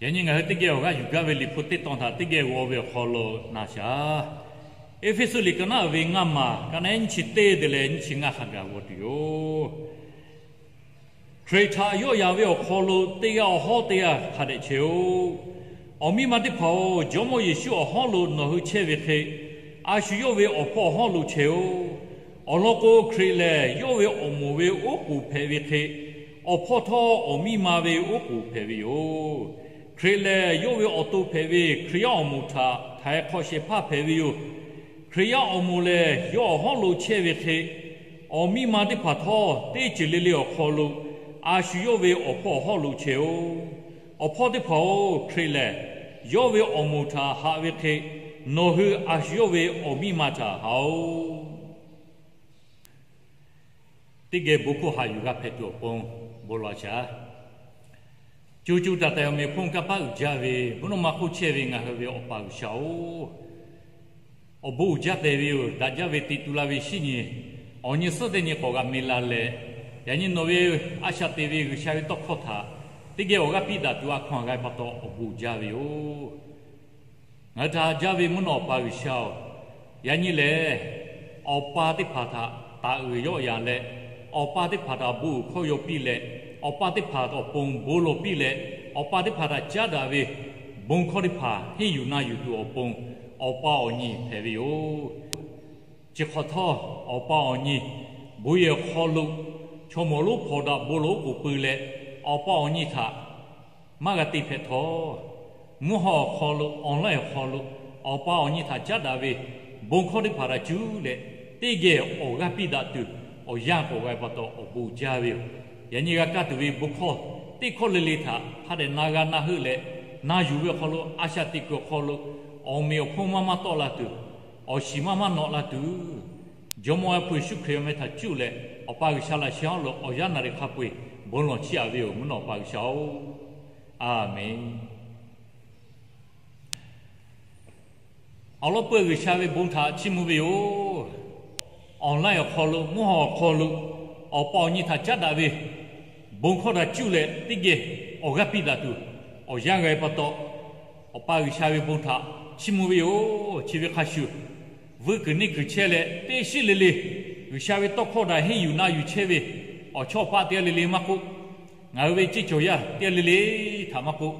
Yaꞈ nyi ngaˬ hui teˇ geh awˬ g'aˇ yuˬ gaˇ ve Liꞈ hpu teˇ tawn htaꞈ teˇ geh g'aw ve awˬ hk'aw lo na shaˍ. Eˇfeˇsuꞈ liꞈ ka naˉ uiˍ ve ngaˇ maˬ, ka naˉ nyiˇ chi teˇ te leh nyiˇ chi ngaˇ hk'a gaˬ g'aw tuˬ yoˬ. Hkriꞈ htaꞈ yawˆ yan ve awˬ hk'aw lo teˇ g'aˇ awˬ hawˉ teˇ g'aˇ hk'a dehꞈ chehˇ-oˆ. Awˬ miˇ ma teˇ hpaˍ-oˬ, Jawˇmawˇ Yeˍsuˆ awˬ hawˉ lo nawˬ hui chehˇ ve hk'e, a shu yawˇ ve awˬ hpawˇ awˬ hawˉ lo chehˇ-oˆ. Awˬ lawn k'o, Hkriꞈ lehˬ yawˇ ve awˬ moˍ ve oˉ k'oˍ hpehꞈ ve hk'e, awˬ hpawˇ htawˇ awˬ miˇ ma ve oˉ k'oˍ hpehꞈ ve yoˬ. Hkriꞈ lehˬ yawˇ ve awˬ to hpehꞈ ve Hkriꞈ yaˇ awˬ moˍ htaꞈ htaiˍ hk'awꞈ shehˍ hpaˇ hpehꞈ ve yoˬ. Hkriꞈ yaˇ awˬ moˍ lehˬ yawˇ awˬ hawˉ lo chehˇ ve hk'e, awˬ miˇ ma teˇ hpaˍ htawˇ teˇ ceuˬ le le awˬ hk'aw lo a shu yawˇ ve awˬ hpawˇ awˬ hawˉ lo chehˇ-oˆ. Awˬ hpawˇ teˇ hpaˍ-oˬ, Hkriꞈ lehˬ yawˇ ve awˬ moˍ htaꞈ haꞈ ve hk'e, nawˬ hui a shu yawˇ ve awˬ miˇ ma htaꞈ haꞈ-oˆ. Teˇ geh bon hkawˇ haꞈ yuˬ g'a hpehꞈ tuˬ awˬ pon bon lawˬ shaˍ. Co co taiˍ taiˍ awˬ meꞈ awˬ hponˇ kanˇ paˆ uiˍ jaˇ ve mvuhˇ naw ma hk'oˆ chehˇ ve ngaˬ hui ve Awˬ pa G'uiˬsha-oˬ, awˬ bon uiˍ jaˇ tehꞈ ve yoˬ. Daꞈ jaˇ ve te tu la ve shinˉ nyi, awˬ nyi suhˉ teˇ nyi k'awꞈ g'a me la leh, yaꞈ nyi nawˬ ve a shaꞈ te ve G'uiˬsha ve tawˇ hkawˇ htaꞈ teˇ geh awˬ g'aˇ piˇ daꞈ tuˬ a hkawˇ a g'a ve pa taw awˬ bon uiˍ jaˇ ve yoˬ. Ngaˬ hui htaꞈ jaˇ ve mvuhˇ naw Awˬ pa G'uiˬsha-oˬ, yaꞈ nyi lehˬ awˬ pa teˇ hpaˍ htaꞈ taˍ uiˍ yawˆ yan leh, awˬ pa teˇ hpaˍ htaꞈ bon uiˍ hkawˇ yaw piˇ leh, awˬ pa teˇ hpaˍ awˬ pon bon lawˬ piˇ leh, awˬ pa teˇ hpaˍ htaꞈ caˉ daꞈ ve bon hkawˇ teˇ hpaˍ henˇ yuˬ na yuˬ tuˬ awˬ pon awˬ pa awˬ nyi hpehꞈ ve yoˬ. Chi hk'awꞈ htawˇ, awˬ pa awˬ nyi bon yehˬ awˬ hk'aw lo chaw mawˍ lonˉ hpawnˬ daꞈ bon lawˬ oˉ k'oˍ pui leh, awˬ pa awˬ nyi htaꞈ maˇ g'a te hpehꞈ htawˇ, mvuhˇ haw awˬ hk'aw lo, online awˬ hk'aw lo awˬ pa awˬ nyi htaꞈ caˉ daꞈ ve bon hkawˇ teˇ hpaˍ htaꞈ cuˇ leh, teˇ geh awˬ g'aˇ piˇ daꞈ tuˬ awˬ yanˇ k'awꞈ g'a ve pa taw awˬ bon uiˍ jaˇ ve yoˬ. Yaꞈ nyi g'a kaˇ tuˬ ve bon hkawˇ teˇ hkawˇ le le htaꞈ hk'a dehꞈ na g'a na heuˆ leh, na yuˬ ve awˬ hk'aw lo, a shaꞈ teꞈ kuiˬ awˬ hk'aw lo awˬ meꞈ awˬ hponˇ maˇ maˇ tawˆ la tuˬ, awˬ shiˍ maˇ maˇ nawꞈ la tuˬ, Jawˇmawˇ Yaˇ hpu Yeˍsuˆ Hkriꞈ awˬ meh htaꞈ cuˇ leh Awˬ pa G'uiˬsha laꞈ sheh awˉ lo awˬ yanˇ naˍ riˍ hk'a peu-eˬ bon lawˬ chiˇ aꞈ ve yoˬ. Mvuhˇ naw Awˬ pa G'uiˬsha-oˬ, Aˍmenˍ. Awˬ lawn peuˬ G'uiˬsha ve bon htaꞈ chiˇ mvuh ve yoˬ. Online awˬ hk'aw lo, mvuhˇ haw awˬ hk'aw lo awˬ pa awˬ nyi htaꞈ caˉ daꞈ ve bon hkawˇ htaꞈ cuˇ leh teˇ geh awˬ g'aˇ piˇ daꞈ tuˬ awˬ yanˇ g'a ve pa taw, Awˬ pa G'uiˬsha ve bon htaꞈ chiˇ mvuh ve yoˬ. Chi ve hk'a shuˍ, vuiˇ kuiˬ neˇ kuiˬ chehˇ leh teˇ shiˉ le le G'uiˬsha ve tawˇ hkawˇ htaꞈ henˇ yuˬ na yuˬ chehˇ ve awˬ chawˇ awˬ paˆ teˇ g'aˇ le le maˇ k'oˆ, ngaˬ hui ve ceˇ cawˬ yaˇ teˇ g'aˇ le le htaꞈ maˇ k'oˆ,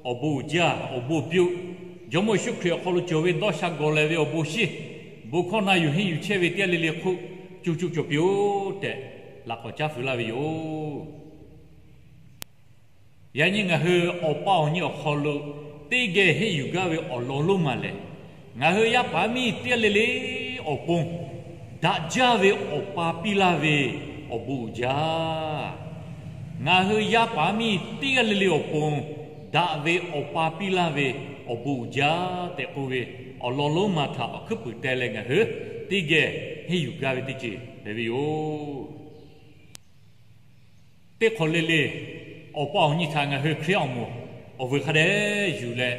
awˬ bon uiˍ jaˇ, awˬ bon uiˍ piˇ-oˆ. Jawˇmawˇ Yeˍsuˆ Hkriꞈ awˬ hk'aw lo cawˬ ve dawˇ sha gawˬ lehˬ ve awˬ bon shinˉ, bon hkawˇ na yuˬ henˇ yuˬ chehˇ ve teˇ g'aˇ le le hk'oˆ co co cawˬ piˇ-oˆ tehꞈ, laꞈ k'awꞈ caˉ fuiˍ laˇ ve yoˬ. Yaꞈ nyi ngaˬ hui awˬ pa awˬ nyi awˬ hk'aw lo teˇ geh henˇ yuˬ gaˇ ve awˬ lawn lonˉ ma lehˬ, ngaˬ hui yaˇ paˍ miˇ teˇ g'aˇ le le awˬ pon daꞈ jaˇ ve awˬ pa piˇ laˇ ve awˬ bon uiˍ jaˇ. Ngaˬ hui yaˇ paˍ miˇ teˇ g'aˇ le le awˬ pon daꞈ ve awˬ pa piˇ laˇ ve awˬ bon uiˍ jaˇ tehꞈ k'oˆ ve awˬ lawn lonˉ ma htaꞈ awˬ hkuiˉ puiˍ teh leh ngaˬ hui teˇ geh henˇ yuˬ gaˇ ve teˇ ceuˬ hpehꞈ ve yoˬ. Teˇ hk'awꞈ le le, awˬ pa awˬ nyi htaꞈ ngaˬ hui Hkriꞈ yaˇ awˬ moˍ awˬ vuiˬ hk'a dehꞈ yuˬ leh,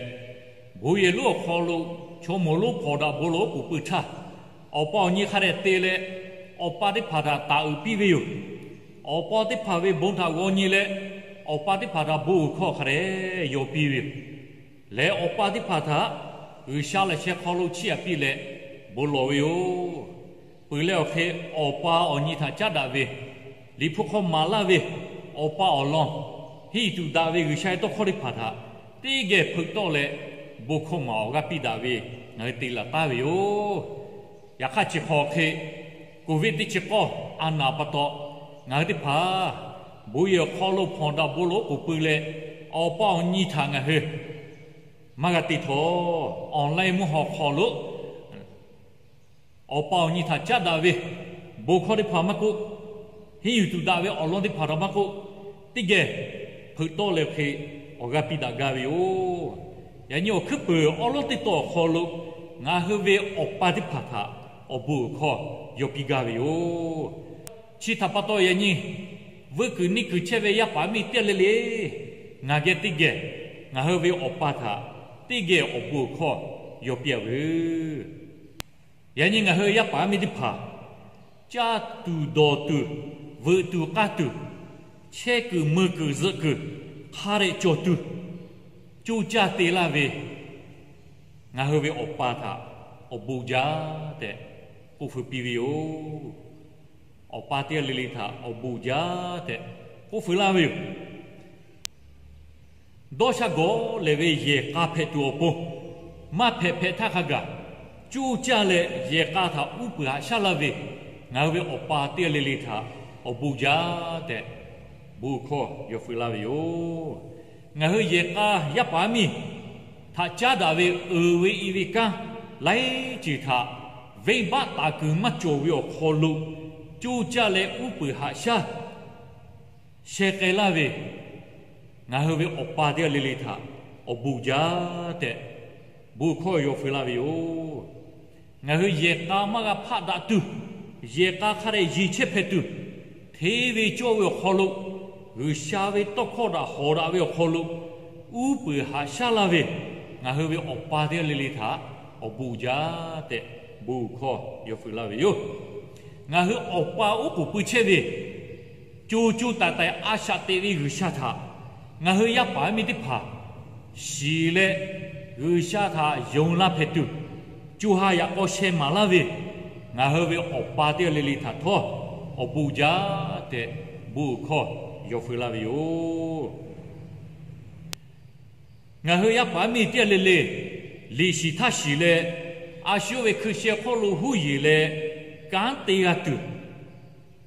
bon yehˬ lonˉ awˬ hk'aw lo chaw mawˍ lonˉ hpawnˬ daꞈ bon lawˬ oˉ k'oˍ pui htaˇ, awˬ pa awˬ nyi hk'a dehꞈ te leh, awˬ pa teˇ hpaˍ htaꞈ taˍ uiˍ piˇ ve yoˬ. Awˬ pa teˇ hpaˍ ve bon htaꞈ g'aw nyi leh, awˬ pa teˇ hpaˍ htaꞈ bon uiˍ hkawˇ hk'a dehꞈ yaw piˇ ve yoˬ. Leh awˬ pa teˇ hpaˍ htaꞈ G'uiˬsha laꞈ sheh hk'aw lo chiˇ aꞈ piˇ leh bon lawˬ ve yoˬ. Peuˬ leh awˬ hk'e, awˬ pa awˬ nyi htaꞈ caˉ daꞈ ve, Liꞈ hpu hk'aw maˍ laˇ ve awˬ pa awˬ lawn, henˇ yuˬ tuˬ daꞈ ve G'uiˬsha ve tawˇ hkawˇ teˇ hpaˍ htaꞈ teˇ geh hpeuꞈ tawˆ leh, bon hkawˇ maˍ awˬ g'aˇ piˇ daꞈ ve ngaˬ hui te laˬ taˍ ve yoˬ. Yaꞈ hk'aˇ, chi hk'awꞈ hk'e Covid teˇ chi k'awˇ a naˍ pa taw, ngaˬ hui teˇ hpaˍ bon yehˬ awˬ hk'aw lo hpawnˬ daꞈ bon lawˬ oˉ k'oˍ pui leh, awˬ pa awˬ nyi htaꞈ ngaˬ hui maˇ g'a te htawˇ, online mvuhˇ haw hk'aw lo awˬ pa awˬ nyi htaꞈ caˉ daꞈ ve bon hkawˇ teˇ hpaˍ maˇ k'oˆ, henˇ yuˬ tuˬ daꞈ ve awˬ lawn teˇ hpaˍ htaꞈ maˇ k'oˆ, teˇ geh hpeuꞈ tawˆ leh hk'e awˬ g'aˇ piˇ daꞈ gaˇ ve yoˬ. Yaꞈ nyi awˬ hkuiˉ puiˍ awˉ lawˉ teˇ tawn awˬ hk'aw lo ngaˬ hui ve awˬ pa teˇ hpaˍ htaꞈ awˬ bon uiˍ hkawˇ yaw piˇ gaˇ ve yoˬ. Chi htaꞈ pa taw, yaꞈ nyi vuiˇ kuiˬ neˇ kuiˬ chehˇ ve yaˇ paˍ miˇ teˇ g'aˇ le le, ngaˬ geh teˇ geh ngaˬ hui ve awˬ pa htaꞈ teˇ geh awˬ bon uiˍ hkawˇ yaw piˇ-a veuˬ. Yaꞈ nyi ngaˬ hui yaˇ paˍ miˇ teˇ hpaˍ caˇ tuˬ dawˬ tuˬ, veuꞈ tuˬ k'aˇ tuˬ, chehˇ kuiˬ mui kuiˬ zuhꞈ kuiˬ hk'a dehꞈ cawˬ tuˬ, coˇ caˇ te laˇ ve ngaˬ hui ve awˬ pa htaꞈ awˬ bon jaˇ tehꞈ k'oˆ feu piˇ ve yoˬ. Awˬ pa teˇ g'aˇ le le htaꞈ awˬ bon jaˇ tehꞈ k'oˆ feu laˇ ve yoˬ. Dawˇ sha gawˬ lehˬ ve yehˬ k'a hpehꞈ tuˬ awˬ pon, maˇ hpehꞈ hpehꞈ htaˇ hk'a gaˬ coˇ caˇ leh yehˬ k'a htaꞈ uˉ peunˍ haꞈ shaˉ laˇ ve ngaˬ hui ve awˬ pa teˇ g'aˇ le le htaꞈ awˬ bon jaˇ tehꞈ bon hkawˇ yawˬ feu laˇ ve yoˬ. Ngaˬ hui yehˬ k'a yaˇ paˍ miˇ htaꞈ caˉ daꞈ ve uiˍ ve i ve kanˉ laiˉ ceuˬ htaꞈ venˇbaˆ taˍ kuiˬ maˇ cawˬ ve awˬ hk'aw lo coˇ caˇ leh uˉ peunˍ haꞈ shaˉ sheh k'ai laˇ ve ngaˬ hui ve awˬ pa teˇ g'aˇ le le htaꞈ awˬ bon jaˇ tehꞈ bon hkawˇ yawˬ feu laˇ ve yoˬ. Ngaˬ hui yehˬ k'a maˇ g'a hpaˆ daꞈ tuˬ, yehˬ k'a hk'a dehꞈ yeˬ chehˇ hpehꞈ tuˬ, hteˇ ve cawˇ ve awˬ hk'aw lo, G'uiˬsha ve tawˇ hkawˇ htaꞈ hawˍ daꞈ ve awˬ hk'aw lo uˉ peunˍ haꞈ shaˉ laˇ ve ngaˬ hui ve awˬ pa teˇ g'aˇ le le htaꞈ awˬ bon jaˇ tehꞈ bon hkawˇ yawˬ feu laˇ ve yoˬ. Ngaˬ hui awˬ pa oˉ k'oˍ pui chehˇ ve co co taiˍ taiˍ a shaꞈ teꞈ ve G'uiˬsha htaꞈ ngaˬ hui yaˇ paˍ miˇ teˇ hpaˍ shiˍ leh G'uiˬsha htaꞈ yonˍ la hpehꞈ tuˬ, co ha yaꞈ k'aw sheh maˍ laˇ ve ngaˬ hui ve awˬ pa teˇ g'aˇ le le htaꞈ htawˇ awˬ bon jaˇ tehꞈ bon hkawˇ yawˬ feu laˇ ve yoˬ. Ngaˬ hui yaˇ paˍ miˇ teˇ g'aˇ le le liꞈ shiˍ htaˇ shiˍ leh, a shu ve hkui sheh hk'oˆ lo huˉ yeˬ leh kanˉ te g'a tuˬ,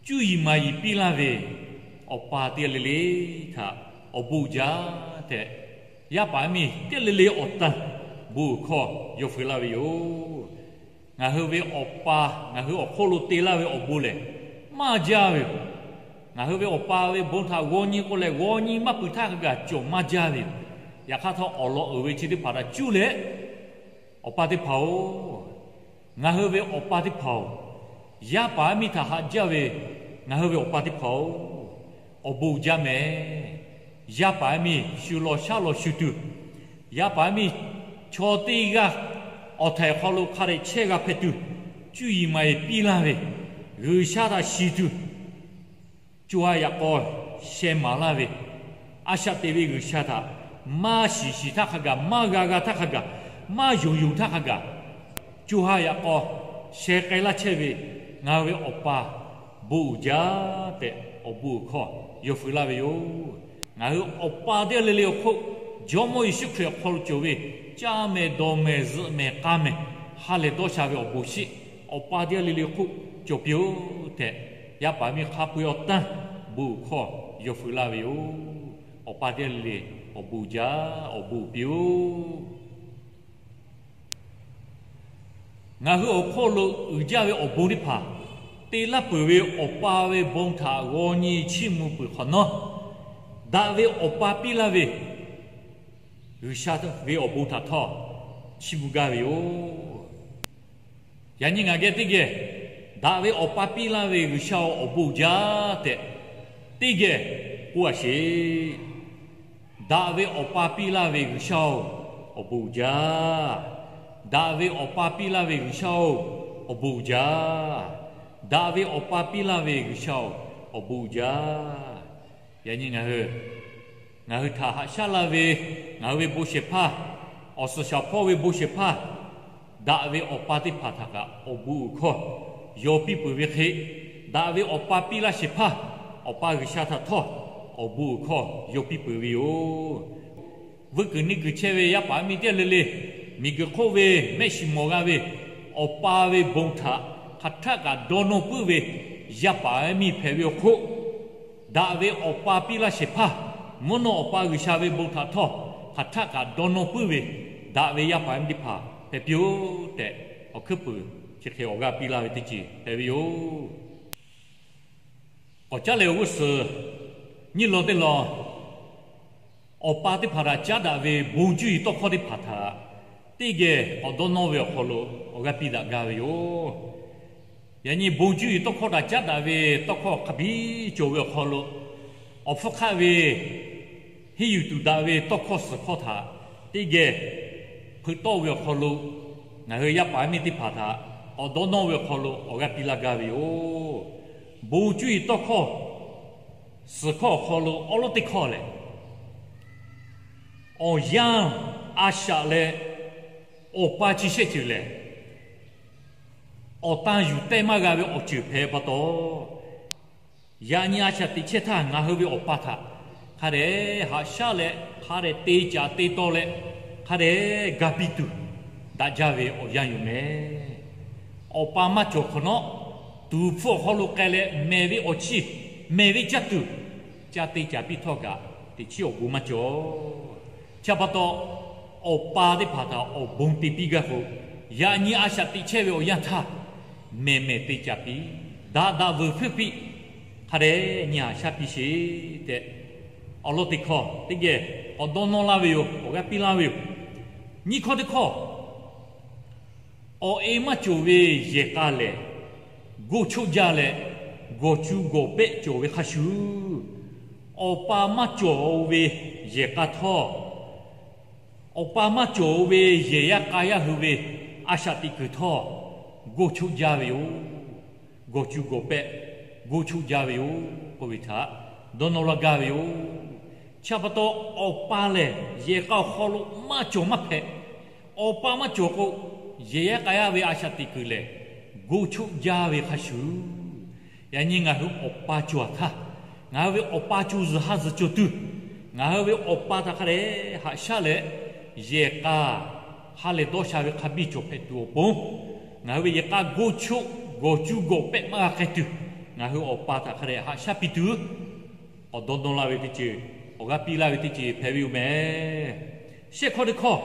cuˇ yiˍ maˍ yiˍ piˇ laˇ ve awˬ pa teˇ g'aˇ le le htaꞈ awˬ bon jaˇ tehꞈ, yaˇ paˍ miˇ teˇ g'aˇ le le awˬ tan bon hkawˇ yawˬ feu laˇ ve yoˬ. Ngaˬ hui ve awˬ pa ngaˬ hui awˬ hk'oˆ lo te laˇ ve awˬ bon lehˬ, maˇ jaˇ ve yoˬ. Ngaˬ hui ve awˬ pa ve bon htaꞈ g'aw nyi k'oˆ leh g'aw nyi maˇ pui htaˇ hk'a gaˬ cawˬ maˇ jaˇ ve yoˬ. Yaꞈ hk'aˇ htawˇ, awˬ lawn uiˍ ve chi teˇ hpaˍ htaꞈ cuˇ leh, Awˬ pa teˇ hpaˍ-oˬ, ngaˬ hui ve awˬ pa teˇ hpaˍ-oˬ, yaˇ paˍ miˇ htaꞈ haꞈ jaˇ ve ngaˬ hui ve awˬ pa teˇ hpaˍ-oˬ, awˬ bon uiˍ jaˇ mehˍ. Yaˇ paˍ miˇ shu law shaˉ law shu tuˬ, yaˇ paˍ miˇ chaw teˇ g'aˇ awˬ htaiˍ hk'aw lo hk'a dehꞈ chehˇ g'a hpehꞈ tuˬ, cuˇ yiˍ maˍ yiˍ piˇ laˇ ve, G'uiˬsha htaꞈ shiˍ tuˬ, co ha yaꞈ k'aw sheh maˍ laˇ ve, a shaꞈ teꞈ ve G'uiˬsha htaꞈ maˇ shiˍ shiˍ htaˇ hk'a gaˬ, maˇ g'a g'a htaˇ hk'a gaˬ, maˇ yonˍ yonˍ htaˇ hk'a gaˬ, co ha yaꞈ k'aw sheh k'ai laˇ chehˇ ve ngaˬ hui ve awˬ pa bon uiˍ jaˇ tehꞈ awˬ bon awˬ hkawˇ yawˬ feu laˇ ve yoˬ. Ngaˬ hui awˬ pa teˇ g'aˇ le le awˬ hk'oˆ, Jawˇmawˇ Yeˍsuˆ Hkriꞈ awˬ hk'aw lo cawˬ ve caˇ mehˍ, dawˬ mehˍ, zuhꞈ mehˍ, k'a mehˍ, ha lehˬ dawˇ sha ve awˬ bon shiˆ, awˬ pa teˇ g'aˇ le le awˬ hk'oˆ cawˬ piˇ-oˆ tehꞈ, yaˇ paˍ miˇ hk'a peu-eˬ awˬ tanˇ bon uiˍ hkawˇ yawˬ feu laˇ ve yoˬ. Awˬ pa teˇ g'aˇ le le awˬ bon uiˍ jaˇ, awˬ bon uiˍ piˇ-oˆ. Ngaˬ hui awˬ hk'oˆ lo uiˍ jaˇ ve awˬ bon teˇ hpaˍ, te laˇ peuˬ ve awˬ pa ve bon htaꞈ g'aw nyi chiˇ mvuh peuˬ hk'awꞈ nawˉ, daꞈ ve awˬ pa piˇ laˇ ve G'uiˬsha ve awˬ bon htaꞈ htawˇ chiˇ mvuh gaˇ ve yoˬ. Yaꞈ nyi ngaˬ geh teˇ geh, daꞈ ve awˬ pa piˇ laˇ ve G'uiˬsha-oˬ, awˬ bon uiˍ jaˇ tehꞈ teˇ geh k'oˆ a sheˍ. Daꞈ ve awˬ pa piˇ laˇ ve G'uiˬsha-oˬ, awˬ bon uiˍ jaˇ. Daꞈ ve awˬ pa piˇ laˇ ve G'uiˬsha-oˬ, awˬ bon uiˍ jaˇ. Daꞈ ve awˬ pa piˇ laˇ ve G'uiˬsha-oˬ, awˬ bon uiˍ jaˇ. Yaꞈ nyi ngaˬ hui, ngaˬ hui htaꞈ haꞈ shaˉ laˇ ve, ngaˬ hui ve bon shehˍ hpaˇ, awˬ suhˍ shaˍ hpawˇ ve bon shehˍ hpaˇ, daꞈ ve awˬ pa teˇ hpaˍ htaꞈ kaꞈ awˬ bon uiˍ hkawˇ yawˬ piˇ peuˬ ve hk'e, daꞈ ve awˬ pa piˇ laˇ shehˍ hpaˇ, Awˬ pa G'uiˬsha htaꞈ htawˇ awˬ bon uiˍ hkawˇ yawˬ piˇ peuˬ ve yoˬ. Vuiˇ kuiˬ neˇ kuiˬ chehˇ ve yaˇ paˍ miˇ teˇ g'aˇ le le, miˬguiˬ hk'oˆ ve mehˆ shiˍ mawˬ g'a ve Awˬ pa ve bon htaꞈ hk'aˬ htaˆ kaꞈ dawˇ nawˇ puiˉ ve yaˇ paˍ miˇ hpehꞈ ve awˬ hk'oˆ, daꞈ ve awˬ pa piˇ laˇ shehˍ hpaˇ, mvuhˇ naw Awˬ pa G'uiˬsha ve bon htaꞈ htawˇ hk'aˬ htaˆ kaꞈ dawˇ nawˇ puiˉ ve daꞈ ve yaˇ paˍ miˇ teˇ hpaˍ hpehꞈ piˇ-oˆ tehꞈ, awˬ hkuiˉ puiˍ chi hk'e awˬ g'aˇ piˇ laˇ ve teˇ ceuˬ hpehꞈ ve yoˬ. K'awꞈ caˉ leh awˬ g'uˇ suhˍ nyiˇ lawn teˇ lawn, awˬ pa teˇ hpaˍ htaꞈ caˉ daꞈ ve bon cuˇ yiˍ tawˇ hkawˇ teˇ hpaˍ htaꞈ teˇ geh k'awꞈ dawˇ nawˇ ve awˬ hk'aw lo awˬ g'aˇ piˇ daꞈ gaˇ ve yoˬ. Yaꞈ nyi bon cuˇ yiˍ tawˇ hkawˇ htaꞈ caˉ daꞈ ve tawˇ hkawˇ hk'a biˇ cawˬ ve awˬ hk'aw lo, awˬ hpfuhˇ hk'aˆ ve henˇ yuˬ tuˬ daꞈ ve tawˇ hkawˇ suhˍ hkawˇ htaꞈ teˇ geh hpeuꞈ tawˆ ve awˬ hk'aw lo, ngaˬ hui yaˇ paˍ miˇ teˇ hpaˍ htaꞈ k'awꞈ dawˇ nawˇ ve awˬ hk'aw lo awˬ g'aˇ piˇ laˇ gaˇ ve yoˬ. Bon cuˇ yiˍ tawˇ hkawˇ suhˍ hkawˇ awˬ hk'aw lo awˉ lawˉ teˇ hkawˇ lehˬ, Awˬ yanˇ a shaꞈ leh awˬ pa chi shehˆ ceuˬ lehˬ, awˬ tan yuˬ tehˇ maˇ g'a ve awˬ ceuˬ hpehꞈ pa taw, yaꞈ nyi a shaꞈ teꞈ chehˇ htaˇ ngaˬ hui ve awˬ pa htaꞈ hk'a dehꞈ haꞈ shaˉ leh, hk'a dehꞈ te caˍ te taw leh, hk'a dehꞈ ga piˇ tuˬ daꞈ jaˇ ve awˬ yanˇ yoˬ mehˍ. Awˬ pa maˇ cawˬ hk'awꞈ nawˉ, tuˍ hpfuh awˬ hk'aw lo k'ai leh mehˬ ve awˬ chiˇ, mehˬ ve caˇ tuˬ, caˇ te caˍ piˇ htawˇ kaꞈ, teꞈ chiˉ awˬ bon maˇ cawˬ. Chi pa taw, awˬ pa teˇ hpaˍ htaꞈ awˬ bon te piˇ gaˇ k'o, yaꞈ nyi a shaꞈ teꞈ chehˇ ve awˬ yanˇ htaˇ, mehˬ mehˬ te caˍ piˇ, daꞈ daꞈ vuiˬ hpuiˇ piˇ, hk'a dehꞈ nyi haꞈ shaˉ piˇ sheˍ tehꞈ, awˬ lawn teˇ hkawˇ teˇ geh k'awꞈ dawˇ nawˇ laˇ ve yoˬ. Awˬ g'aˇ piˇ laˇ ve yoˬ. Nyiˇ hkawˇ teˇ hkawˇ, awˬ e maˇ cawˬ ve yehˬ k'a lehˬ, goˇ choˆ jaˇ leh, gawˬ cu gawˬ pehˆ cawˬ ve hk'a shuˍ, awˬ pa maˇ cawˬ ve yehˬ k'a htawˇ, awˬ pa maˇ cawˬ ve yehˬ yaˇ k'a yaˇ hui ve a shaꞈ teꞈ kuiˬ htawˇ, goˇ choˆ jaˇ ve yoˬ. Gawˬ cu gawˬ pehˆ goˇ choˆ jaˇ ve yoˬ k'oˆ ve htaꞈ dawˇ nawˇ laˇ gaˇ ve yoˬ. Chi pa taw, awˬ pa lehˬ yehˬ k'a awˬ hk'aw lo maˇ cawˬ maˇ hpehꞈ. Awˬ pa maˇ cawˬ k'o, yehˬ yaˇ k'a yaˇ ve a shaꞈ teꞈ kuiˬ lehˬ, goˇ choˆ jaˇ ve hk'a shuˍ, yaꞈ nyi ngaˬ hui awˬ pa cawˬ htaˇ, ngaˬ hui ve awˬ pa co zuhˬ ha zuhˬ cawˬ tuˬ, ngaˬ hui ve awˬ pa htaꞈ hk'a dehꞈ haꞈ shaˉ leh, yehˬ k'a ha lehˬ dawˇ sha ve hk'a biˇ cawˬ hpehꞈ tuˬ awˬ pon, ngaˬ hui ve yehˬ k'a goˇ choˆ, gawˬ cu gawˬ pehˆ maˇ g'a k'ai tuˬ, ngaˬ hui awˬ pa htaꞈ hk'a dehꞈ haꞈ shaˉ piˇ tuˬ, k'awꞈ dawˇ nawˇ laˇ ve teˇ ceuˬ, awˬ g'aˇ piˇ laˇ ve teˇ ceuˬ hpehꞈ ve yoˬ mehˍ. Shehˆ hkawˇ teˇ hkawˇ,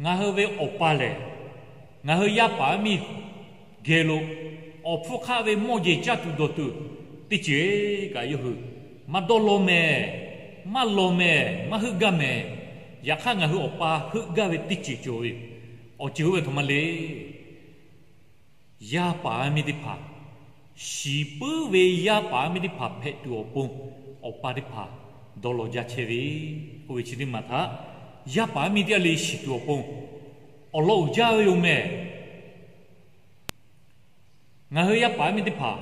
ngaˬ hui ve awˬ pa lehˬ, ngaˬ hui yaˇ paˍ miˇ geh lo awˬ hpfuhˇ hk'aˆ ve mawˇ jeˬ caˇ tuˬ dawˬ tuˬ teˇ ceuˬ kaꞈ yawˇ hui maˇ dawˇ law mehˍ, maˇ law mehˍ, maˇ heuˆ gaˇ mehˍ. Yaꞈ hk'aˇ, ngaˬ hui awˬ pa heuˆ gaˇ ve teˇ ceuˬ cawˬ ve, awˬ ceuˬ oˇ ve htoꞈ ma le. Yaˇ paˍ miˇ teˇ hpaˍ, shiˍ puiˉ ve yaˇ paˍ miˇ teˇ hpaˍ hpehꞈ tuˬ awˬ pon, awˬ pa teˇ hpaˍ dawˇ law jaˇ chehˇ ve k'oˆ ve chi teˇ maˬ htaꞈ, yaˇ paˍ miˇ teˇ g'aˇ le shiˍ tuˬ awˬ pon awˬ lawn uiˍ jaˇ ve yoˬ mehˍ. Ngaˬ hui yaˇ paˍ miˇ teˇ hpaˍ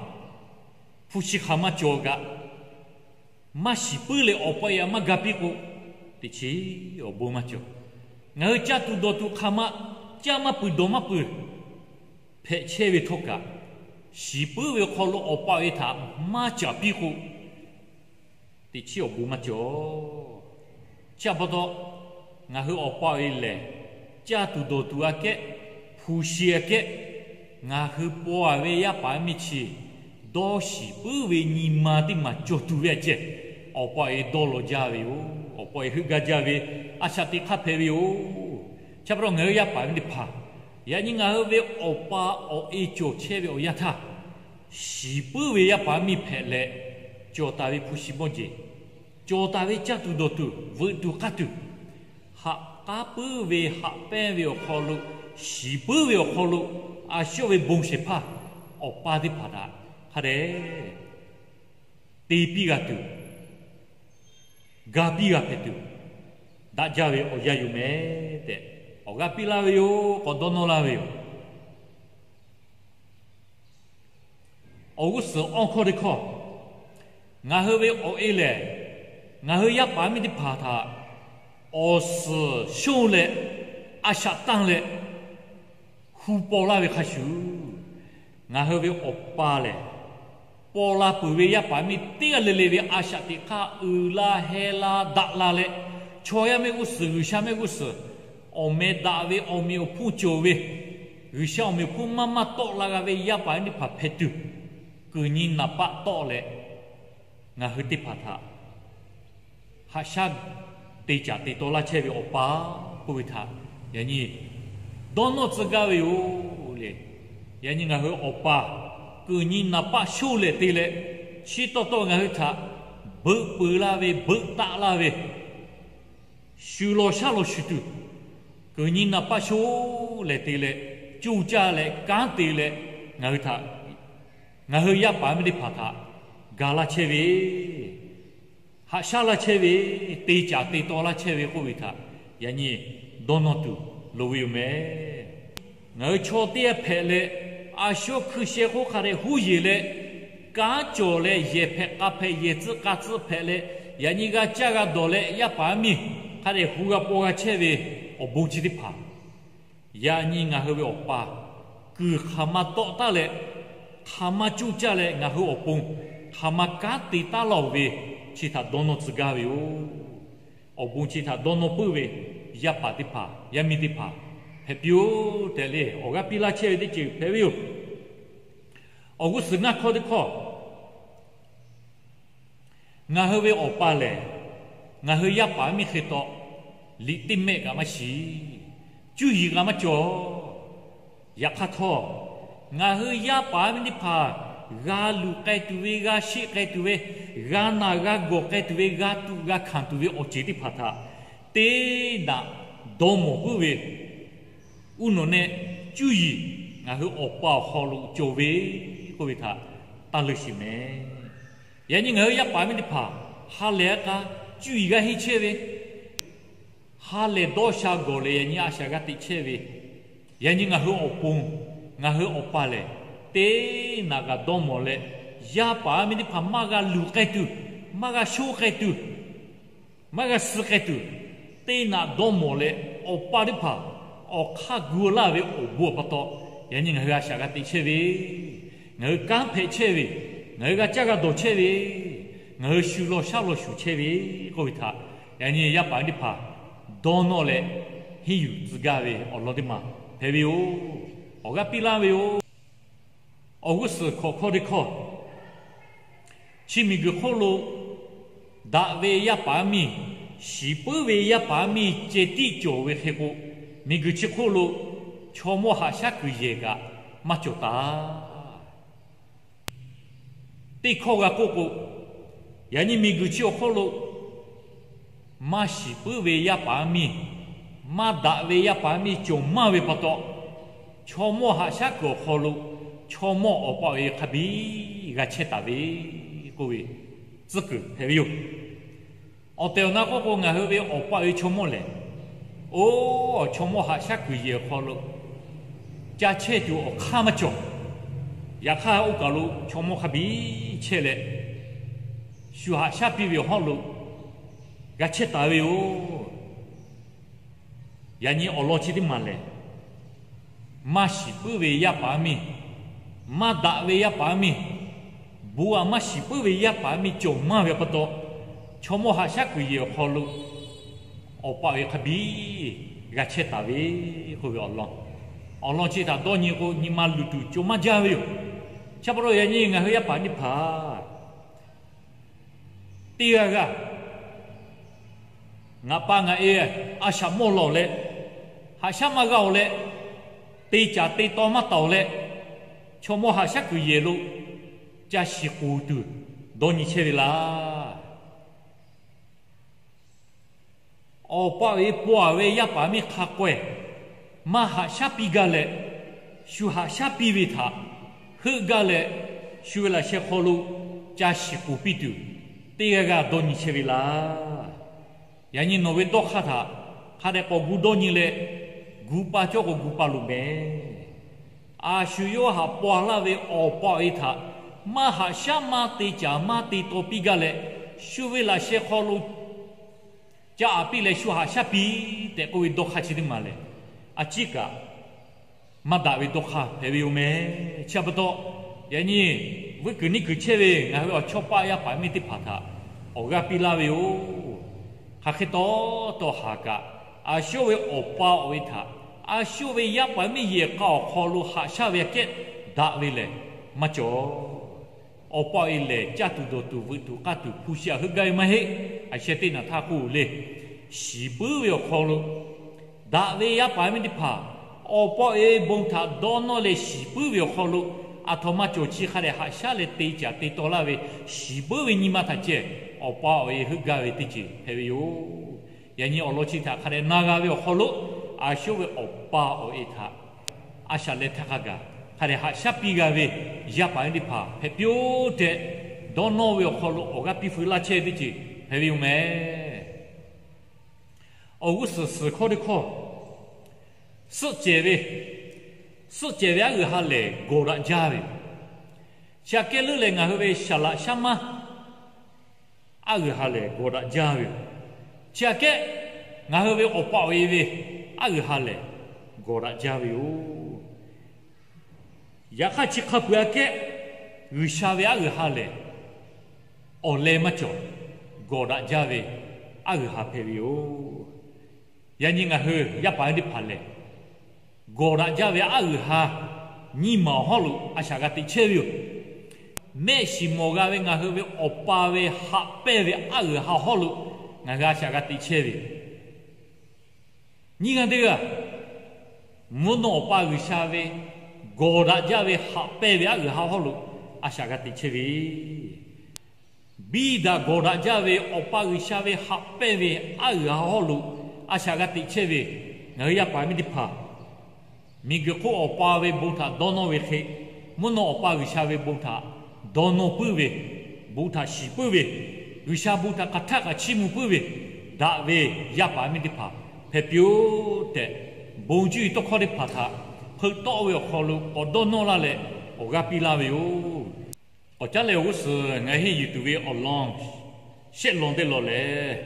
hpu shi hk'aˬ ma cawˬ kaꞈ, maˇ shiˍ puiˉ leh awˬ pa yaꞈ maˇ ga piˇ k'o, teꞈ chiˉ awˬ bon maˇ cawˬ. Ngaˬ hui caˇ tuˬ dawˬ tuˬ hk'aˬ ma, caˇ maˇ peuˬ dawˬ maˇ peuˬ hpehꞈ chehˇ ve htawˇ kaꞈ, shiˍ puiˉ ve hk'aw lo awˬ pa awˬ e htaꞈ maˇ caˍ piˇ k'o, teꞈ chiˉ awˬ bon maˇ cawˬ. Chi pa taw, ngaˬ hui awˬ pa awˬ e lehˬ, caˇ tuˬ dawˬ tuˬ aꞈ kehˉ, hpu shi aꞈ kehˉ, ngaˬ hui paw a ve yaˇ paˍ miˇ chi dawˇ shiˍ puiˉ ve nyi ma teˇ maˬ cawˬ tuˬ ve aꞈ ceh, awˬ pa awˬ e dawˇ law jaˇ ve yoˬ. Awˬ pa awˬ e heuˆ gaˇ jaˇ ve a shaꞈ teꞈ hk'aˇ hpehꞈ ve yoˬ. Chi pa taw, ngaˬ hui yaˇ paˍ miˇ teˇ hpaˍ, yaꞈ nyi ngaˬ hui ve awˬ pa awˬ e cawˬ chehˇ ve awˬ yanˇ htaˇ, shiˍ puiˉ ve yaˇ paˍ miˇ hpehꞈ leh, cawˬ taˍ ve hpu shi mawˇ jeˬ, cawˬ taˍ ve caˇ tuˬ dawˬ tuˬ, veuꞈ tuˬ k'aˇ tuˬ, haꞈ k'aˉ puiˉ ve haꞈ pehnˇ ve awˬ hk'aw lo, shiˍ puiˉ ve awˬ hk'aw lo, a shu ve bon shehˍ hpaˇ awˬ pa teˇ hpaˍ htaꞈ hk'a dehꞈ te piˇ g'a tuˬ, ga piˇ g'a hpehꞈ tuˬ, daꞈ jaˇ ve awˬ yanˇ yoˬ mehˍ tehꞈ, awˬ g'aˇ piˇ laˇ ve yoˬ. K'awꞈ dawˇ nawˇ laˇ ve yoˬ. Awˬ g'uˇ suhˍ awˇ hkawˇ teˇ hkawˇ, ngaˬ hui ve awˬ e lehˬ, ngaˬ hui yaˇ paˍ miˇ teˇ hpaˍ htaꞈ awˬ suhˍ shonˇ leh, a shaꞈ tanˇ leh, hu paw laˇ ve hk'a shuˍ, ngaˬ hui ve awˬ pa lehˬ, paw la peuˬ ve yaˇ paˍ miˇ teˇ g'aˇ le le ve a shaꞈ teꞈ hk'aˇ uiˍ la heh la daꞈ la leh, chaw yaˇ mehˆ g'uˇ suhˍ, G'uiˬsha mehˆ g'uˇ suhˍ, awˬ meh daꞈ ve, awˬ meꞈ awˬ hponˇ cawˬ ve, G'uiˬsha awˬ meꞈ awˬ hponˇ maˇ maˇ tawˆ la g'a ve yaˇ paˍ miˇ teˇ hpaˍ hpehꞈ tuˬ, kuiˬ nyi naˍ paˆ tawˆ leh, ngaˬ hui teˇ hpaˍ htaꞈ haꞈ shaˉ te caˍ te taw laˇ chehˇ ve awˬ pa k'oˆ ve htaꞈ yaꞈ nyi dawˇ nawˇ tcuh gaˇ ve yoˬ le. Yaꞈ nyi ngaˬ hui awˬ pa kuiˬ nyi naˍ paˆ shoˇ lehˬ te leh, chi taw taw ngaˬ hui htaꞈ beuꞈ peuˬ laˇ ve, beuꞈ taˆ laˇ ve, shu law shaˉ law shuˍ tuˬ, kuiˬ nyi naˍ paˆ shoˇ lehˬ te leh, coˇ caˇ leh kanˉ te leh, ngaˬ hui htaꞈ, ngaˬ hui yaˇ paˍ miˇ teˇ hpaˍ htaꞈ ga laˇ chehˇ ve, haꞈ shaˉ laˇ chehˇ ve, te caˍ te taw laˇ chehˇ ve k'oˆ ve htaꞈ yaꞈ nyi dawˇ nawˇ tuˬ loˍ ve yoˬ mehˍ. Ngaˬ hui chaw teˇ g'aˇ hpehꞈ leh, a shu hkui sheh hk'oˆ hk'a dehꞈ huˉ yeˬ leh, kanˉ cawˬ leh yehˬ hpehꞈ k'a hpehꞈ, yehˬ tcuhˆ k'a tcuhˆ hpehꞈ leh, Yaꞈ nyi g'a caˇ g'a dawˬ leh yaˇ paˍ yaˇ miˇ hk'a dehꞈ hu g'a paw g'a chehˇ ve awˬ bon chi teˇ hpaˍ, yaꞈ nyi ngaˬ hui ve awˬ pa kuiˬ hk'aˬ ma tawˆ taˉ leh, hk'aˬ ma coˇ caˇ leh ngaˬ hui awˬ pon hk'aˬ ma kanˉ te taˉ laˇ-oˬ ve, chi htaꞈ dawˇ nawˇ tcuh gaˇ ve yoˬ. Awˬ bon chi htaꞈ dawˇ nawˇ puiˉ ve yaˇ paˍ teˇ hpaˍ, yaˇ miˇ teˇ hpaˍ hpehꞈ piˇ-oˆ tehꞈ leh awˬ g'aˇ piˇ laˇ chehˇ ve teˇ ceuˬ hpehꞈ ve yoˬ. Awˬ g'uˇ suhˍ ngaˇ hkawˇ teˇ hkawˇ, ngaˬ hui ve awˬ pa lehˬ, ngaˬ hui yaˇ paˍ miˇ hk'e taw liꞈ teˇ mehˆ kaꞈ maˇ shiˍ, cuˇ yiˍ kaꞈ maˇ cawˬ. Yaꞈ hk'aˇ htawˇ, ngaˬ hui yaˇ paˍ miˇ teˇ hpaˍ g'a luˬ k'ai tuˬ ve, g'a sheˆ k'ai tuˬ ve, g'a naˬ g'a gawˬ k'ai tuˬ ve, g'a tuꞈ g'a hkanˍ tuˬ ve awˬ ceuˬ teˇ hpaˍ htaꞈ teˇ naꞈ dawˇ mawˬ puiˉ ve uˉ nawˬ nehˆ cuˇ yiˍ ngaˬ hui awˬ pa awˬ hk'aw lo cawˬ ve k'oˆ ve htaꞈ taˇ leunˇ shiˍ mehˍ. Yaꞈ nyi ngaˬ hui yaˇ paˍ miˇ teˇ hpaˍ ha lehˬ k'a cuˇ yiˍ g'a henˇ chehˇ ve, ha lehˬ dawˇ sha gawˬ leh yaꞈ nyi a shaꞈ g'a teꞈ chehˇ ve, yaꞈ nyi ngaˬ hui awˬ pon, ngaˬ hui awˬ pa lehˬ, teˇ naꞈ g'a dawˇ mawˬ leh, yaˇ paˍ miˇ teˇ hpaˍ maˇ g'a luˬ k'ai tuˬ, maˇ g'a shoˉ k'ai tuˬ, maˇ g'a suh k'ai tuˬ, teˇ naꞈ dawˇ mawˬ leh, awˬ pa teˇ hpaˍ awˬ hk'aˇ gu laˇ ve awˬ bon awˬ pa taw, yaꞈ nyi ngaˬ hui a shaꞈ g'a teꞈ chehˇ ve, ngaˬ hui kanˉ hpehꞈ chehˇ ve, ngaˬ hui g'a caˇ g'a dawˬ chehˇ ve, ngaˬ hui shu law shaˉ law shuˍ chehˇ ve k'oˆ ve htaꞈ, yaꞈ nyi yaˇ paˍ teˇ hpaˍ dawˇ nawˇ leh henˇ yuˬ tcuh gaˇ ve awˬ lawn teˇ maˬ hpehꞈ ve yoˬ. Awˬ g'aˇ piˇ laˇ ve yoˬ. Awˬ g'uˇ suhˍ hkawꞈ hkawˇ teˇ hkawˇ, chi miˬ guiˬ hk'oˆ lo daꞈ ve yaˇ paˍ yaˇ miˇ, shiˍ puiˉ ve yaˇ paˍ yaˇ miˇ ceh tiˉ cawˬ ve hk'e k'o, miˬ guiˬ chi hk'oˆ lo chaw mawˇ haꞈ shaˉ kuiˬ yehˬ kaꞈ maˇ cawˬ taˍ. Teˇ hkawˇ g'a k'oˆ k'o, yaꞈ nyi miˬ guiˬ chi awˬ hk'oˆ lo maˇ shiˍ puiˉ ve yaˇ paˍ yaˇ miˇ, maˇ daꞈ ve yaˇ paˍ yaˇ miˇ cawˬ maˇ ve pa taw, chaw mawˇ haꞈ shaˉ kuiˬ awˬ hk'aw lo chaw mawˇ awˬ pa awˬ e hk'a biˇ g'a chehˇ taˍ ve k'oˆ ve tcuhˉ kuiˬ hpehꞈ ve yoˬ. Awˬ tehˬ awˬ na k'oˆ k'o, ngaˬ hui ve awˬ pa awˬ e chaw mawˇ lehˬ, oˇ chaw mawˇ haꞈ shaˉ kuiˬ yehˬ awˬ hk'aw lo ca chehˇ tuˬ awˬ hk'aˇ maˇ cawˬ. Yaꞈ hk'aˇ oˇ kaˬ lo chaw mawˇ hk'a biˇ chehˇ leh, shu haꞈ shaˉ piˇ ve awˬ hawˉ lo g'a chehˇ taˍ ve yoˬ. Yaꞈ nyi awˬ lawn chi teˇ maˬ lehˬ, maˇ shiˍ puiˉ ve yaˇ paˍ yaˇ miˇ, maˇ daꞈ ve yaˇ paˍ yaˇ miˇ, bon aꞈ maˇ shiˍ puiˉ ve yaˇ paˍ yaˇ miˇ cawˬ maˇ ve pa taw, chaw mawˇ haꞈ shaˉ kuiˬ yehˬ awˬ hk'aw lo awˬ pa awˬ e hk'a biˇ g'a chehˇ taˍ ve k'oˆ ve awˬ lawn. Awˬ lawn chi htaꞈ dawˇ nyi k'o, nyi ma luˬ tuˬ co maˇ jaˇ ve yoˬ. Chi pa taw yaꞈ nyi ngaˬ hui yaˇ paˍ teˇ hpaˍ teˇ g'aˇ g'aˇ ngaˬ pa ngaˬ e a shaꞈ mawˇ lawˬ leh, haꞈ shaˉ maˇ g'a-oˬ leh, te caˍ te taw maˇ taˍ-oˬ leh, chaw mawˇ haꞈ shaˉ kuiˬ yehˬ lo ca shiˍ k'oˍ tuˬ dawˇ nyi chehˇ ve laˇ. Awˬ pa awˬ e paw-a ve yaˇ paˍ miˇ hk'a k'awehˇ maˇ haꞈ shaˉ piˇ gaˇ leh, shu haꞈ shaˉ piˇ ve htaꞈ heuˆ gaˇ leh, shu ve laꞈ sheh hk'aw lo ca shiˍ k'oˍ piˇ tuˬ, teˇ g'aˇ g'aˇ dawˇ nyi chehˇ ve laˇ. Yaꞈ nyi nawˬ ve dawˇ hk'aˇ htaꞈ hk'a dehꞈ k'awꞈ gu dawˇ nyi leh, gu pa cawˇ k'o gu pa loˍ mehˍ. A shu yawˇ haꞈ paw laˇ ve awˬ pa awˬ e htaꞈ maˇ haꞈ shaˉ maˇ te caˍ maˇ te taw piˇ gaˇ leh, shu ve laꞈ sheh hk'aw lo ca aꞈ piˇ leh shu haꞈ shaˉ piˇ tehꞈ k'oˆ ve dawˇ hk'aˇ chi teˇ maˬ lehˬ, a ciˉ kaꞈ maˇ daꞈ ve dawˇ hk'aˇ hpehꞈ ve yoˬ mehˍ. Chi pa taw, yaꞈ nyi vuiˇ kuiˬ niˇ kuiˬ chehˇ ve ngaˬ hui ve awˬ chawˇ paˆ yaˇ paˍ miˇ teˇ hpaˍ htaꞈ awˬ g'aˇ piˇ laˇ ve yoˬ. Hk'aˬ hk'e taw taw haˍ kaꞈ, a shu ve awˬ pa awˬ e htaꞈ a shu ve yaˇ paˍ miˇ yehˬ k'a awˬ hk'aw lo haꞈ shaˉ ve aꞈ kehˉ daꞈ ve lehˬ maˇ cawˬ. Awˬ pa awˬ e lehˬ, caˇ tuˬ dawˬ tuˬ veuꞈ tuˬ k'aˇ tuˬ hpu shi aꞈ heuˆ gaˇ ve maˇ heˆ. A sheh teˇ naꞈ htaˇ k'oˆ le, shiˍ puiˉ ve awˬ hk'aw lo daꞈ ve yaˇ paˍ miˇ teˇ hpaˍ awˬ pa awˬ e bon htaꞈ dawˇ nawˇ leh shiˍ puiˉ ve awˬ hk'aw lo, aˬ htoꞈ ma cawˬ chi hk'a dehꞈ haꞈ shaˉ leh te caˍ te taw laˇ ve shiˍ puiˉ ve nyi ma htaꞈ ceh awˬ pa awˬ e heuˆ gaˇ ve teˇ ceuˬ hpehꞈ ve yoˬ. Yaꞈ nyi awˬ lawn chi htaꞈ hk'a dehꞈ na g'a ve awˬ hk'aw lo, a shu ve awˬ pa awˬ e htaꞈ a shaꞈ leh htaˇ hk'a gaˬ hk'a dehꞈ haꞈ shaˉ piˇ g'a ve yaˇ paˍ miˇ teˇ hpaˍ hpehꞈ piˇ-oˆ tehꞈ, dawˇ nawˇ ve awˬ hk'aw lo awˬ g'aˇ piˇ feu laˇ chehˇ ve teˇ ceuˬ hpehꞈ ve yoˬ mehˍ. Awˬ g'uˇ suhˍ suhˍ hkawˇ teˇ hkawˇ, suhˆ cehˬ ve, suhˆ cehˬ ve aˉ g'uiˬ ha lehˬ gawˬ daꞈ jaˇ ve yoˬ. Chi aꞈ kehˉ leuˉ leh ngaˬ hui ve saˍ laꞈ shaˉ maˉ aˉ g'uiˬ ha lehˬ gawˬ daꞈ jaˇ ve yoˬ. Chi aꞈ kehˉ, ngaˬ hui ve awˬ pa awˬ e ve aˉ g'uiˬ ha lehˬ gawˬ daꞈ jaˇ ve yoˬ. Yaꞈ hk'aˇ, chi hk'a peuˬ aꞈ kehˉ G'uiˬsha ve aˉ g'uiˬ ha lehˬ awˬ leh maˇ cawˬ, gawˬ daꞈ jaˇ ve aˉ g'uiˬ ha hpehꞈ ve yoˬ. Yaꞈ nyi ngaˬ hui yaˇ paˍ yaˇ teˇ hpaˍ lehˬ, gawˬ daꞈ jaˇ ve aˉ g'uiˬ ha nyiˇ maˬ awˬ hawˉ lo a shaꞈ g'a teꞈ chehˇ ve yoˬ. Mehˆ shiˍ mawˬ g'a ve ngaˬ hui ve Awˬ pa ve haꞈ pehnˇ ve aˉ g'uiˬ ha hawˉ lo ngaˬ hui a shaꞈ g'a teꞈ chehˇ ve yoˬ. Nyiˇ g'aˇ teˇ g'aˇ, mvuhˇ naw Awˬ pa G'uiˬsha ve gawˬ daꞈ jaˇ ve haꞈ pehnˇ ve aˉ g'uiˬ ha hawˉ lo a shaꞈ g'a teꞈ chehˇ ve, biˇ daꞈ gawˬ daꞈ jaˇ ve Awˬ pa G'uiˬsha ve haꞈ pehnˇ ve aˉ g'uiˬ ha hawˉ lo a shaꞈ g'a teꞈ chehˇ ve, ngaˬ hui yaˇ paˍ miˇ teˇ hpaˍ miˬguiˬ hk'oˆ Awˬ pa ve bon htaꞈ dawˇ nawˇ ve hk'e, mvuhˇ naw Awˬ pa G'uiˬsha ve bon htaꞈ dawˇ nawˇ puiˉ ve, bon htaꞈ shiˍ puiˉ ve, G'uiˬsha bon htaꞈ hk'aˬ htaˆ kaꞈ chiˇ mvuh puiˉ ve, daꞈ ve yaˇ paˍ miˇ teˇ hpaˍ hpehꞈ piˇ-oˆ tehꞈ, bon juˇ ve tawˇ hkawˇ teˇ hpaˍ htaꞈ hpeuꞈ tawˆ ve awˬ hk'aw lo k'awꞈ dawˇ nawˇ laˇ leh awˬ g'aˇ piˇ laˇ ve yoˬ. K'awꞈ caˉ leh awˬ g'uˇ suhˍ ngaˬ henˇ yuˬ tuˬ ve awˬ lawn shehˆ lawn teˇ lawn lehˬ,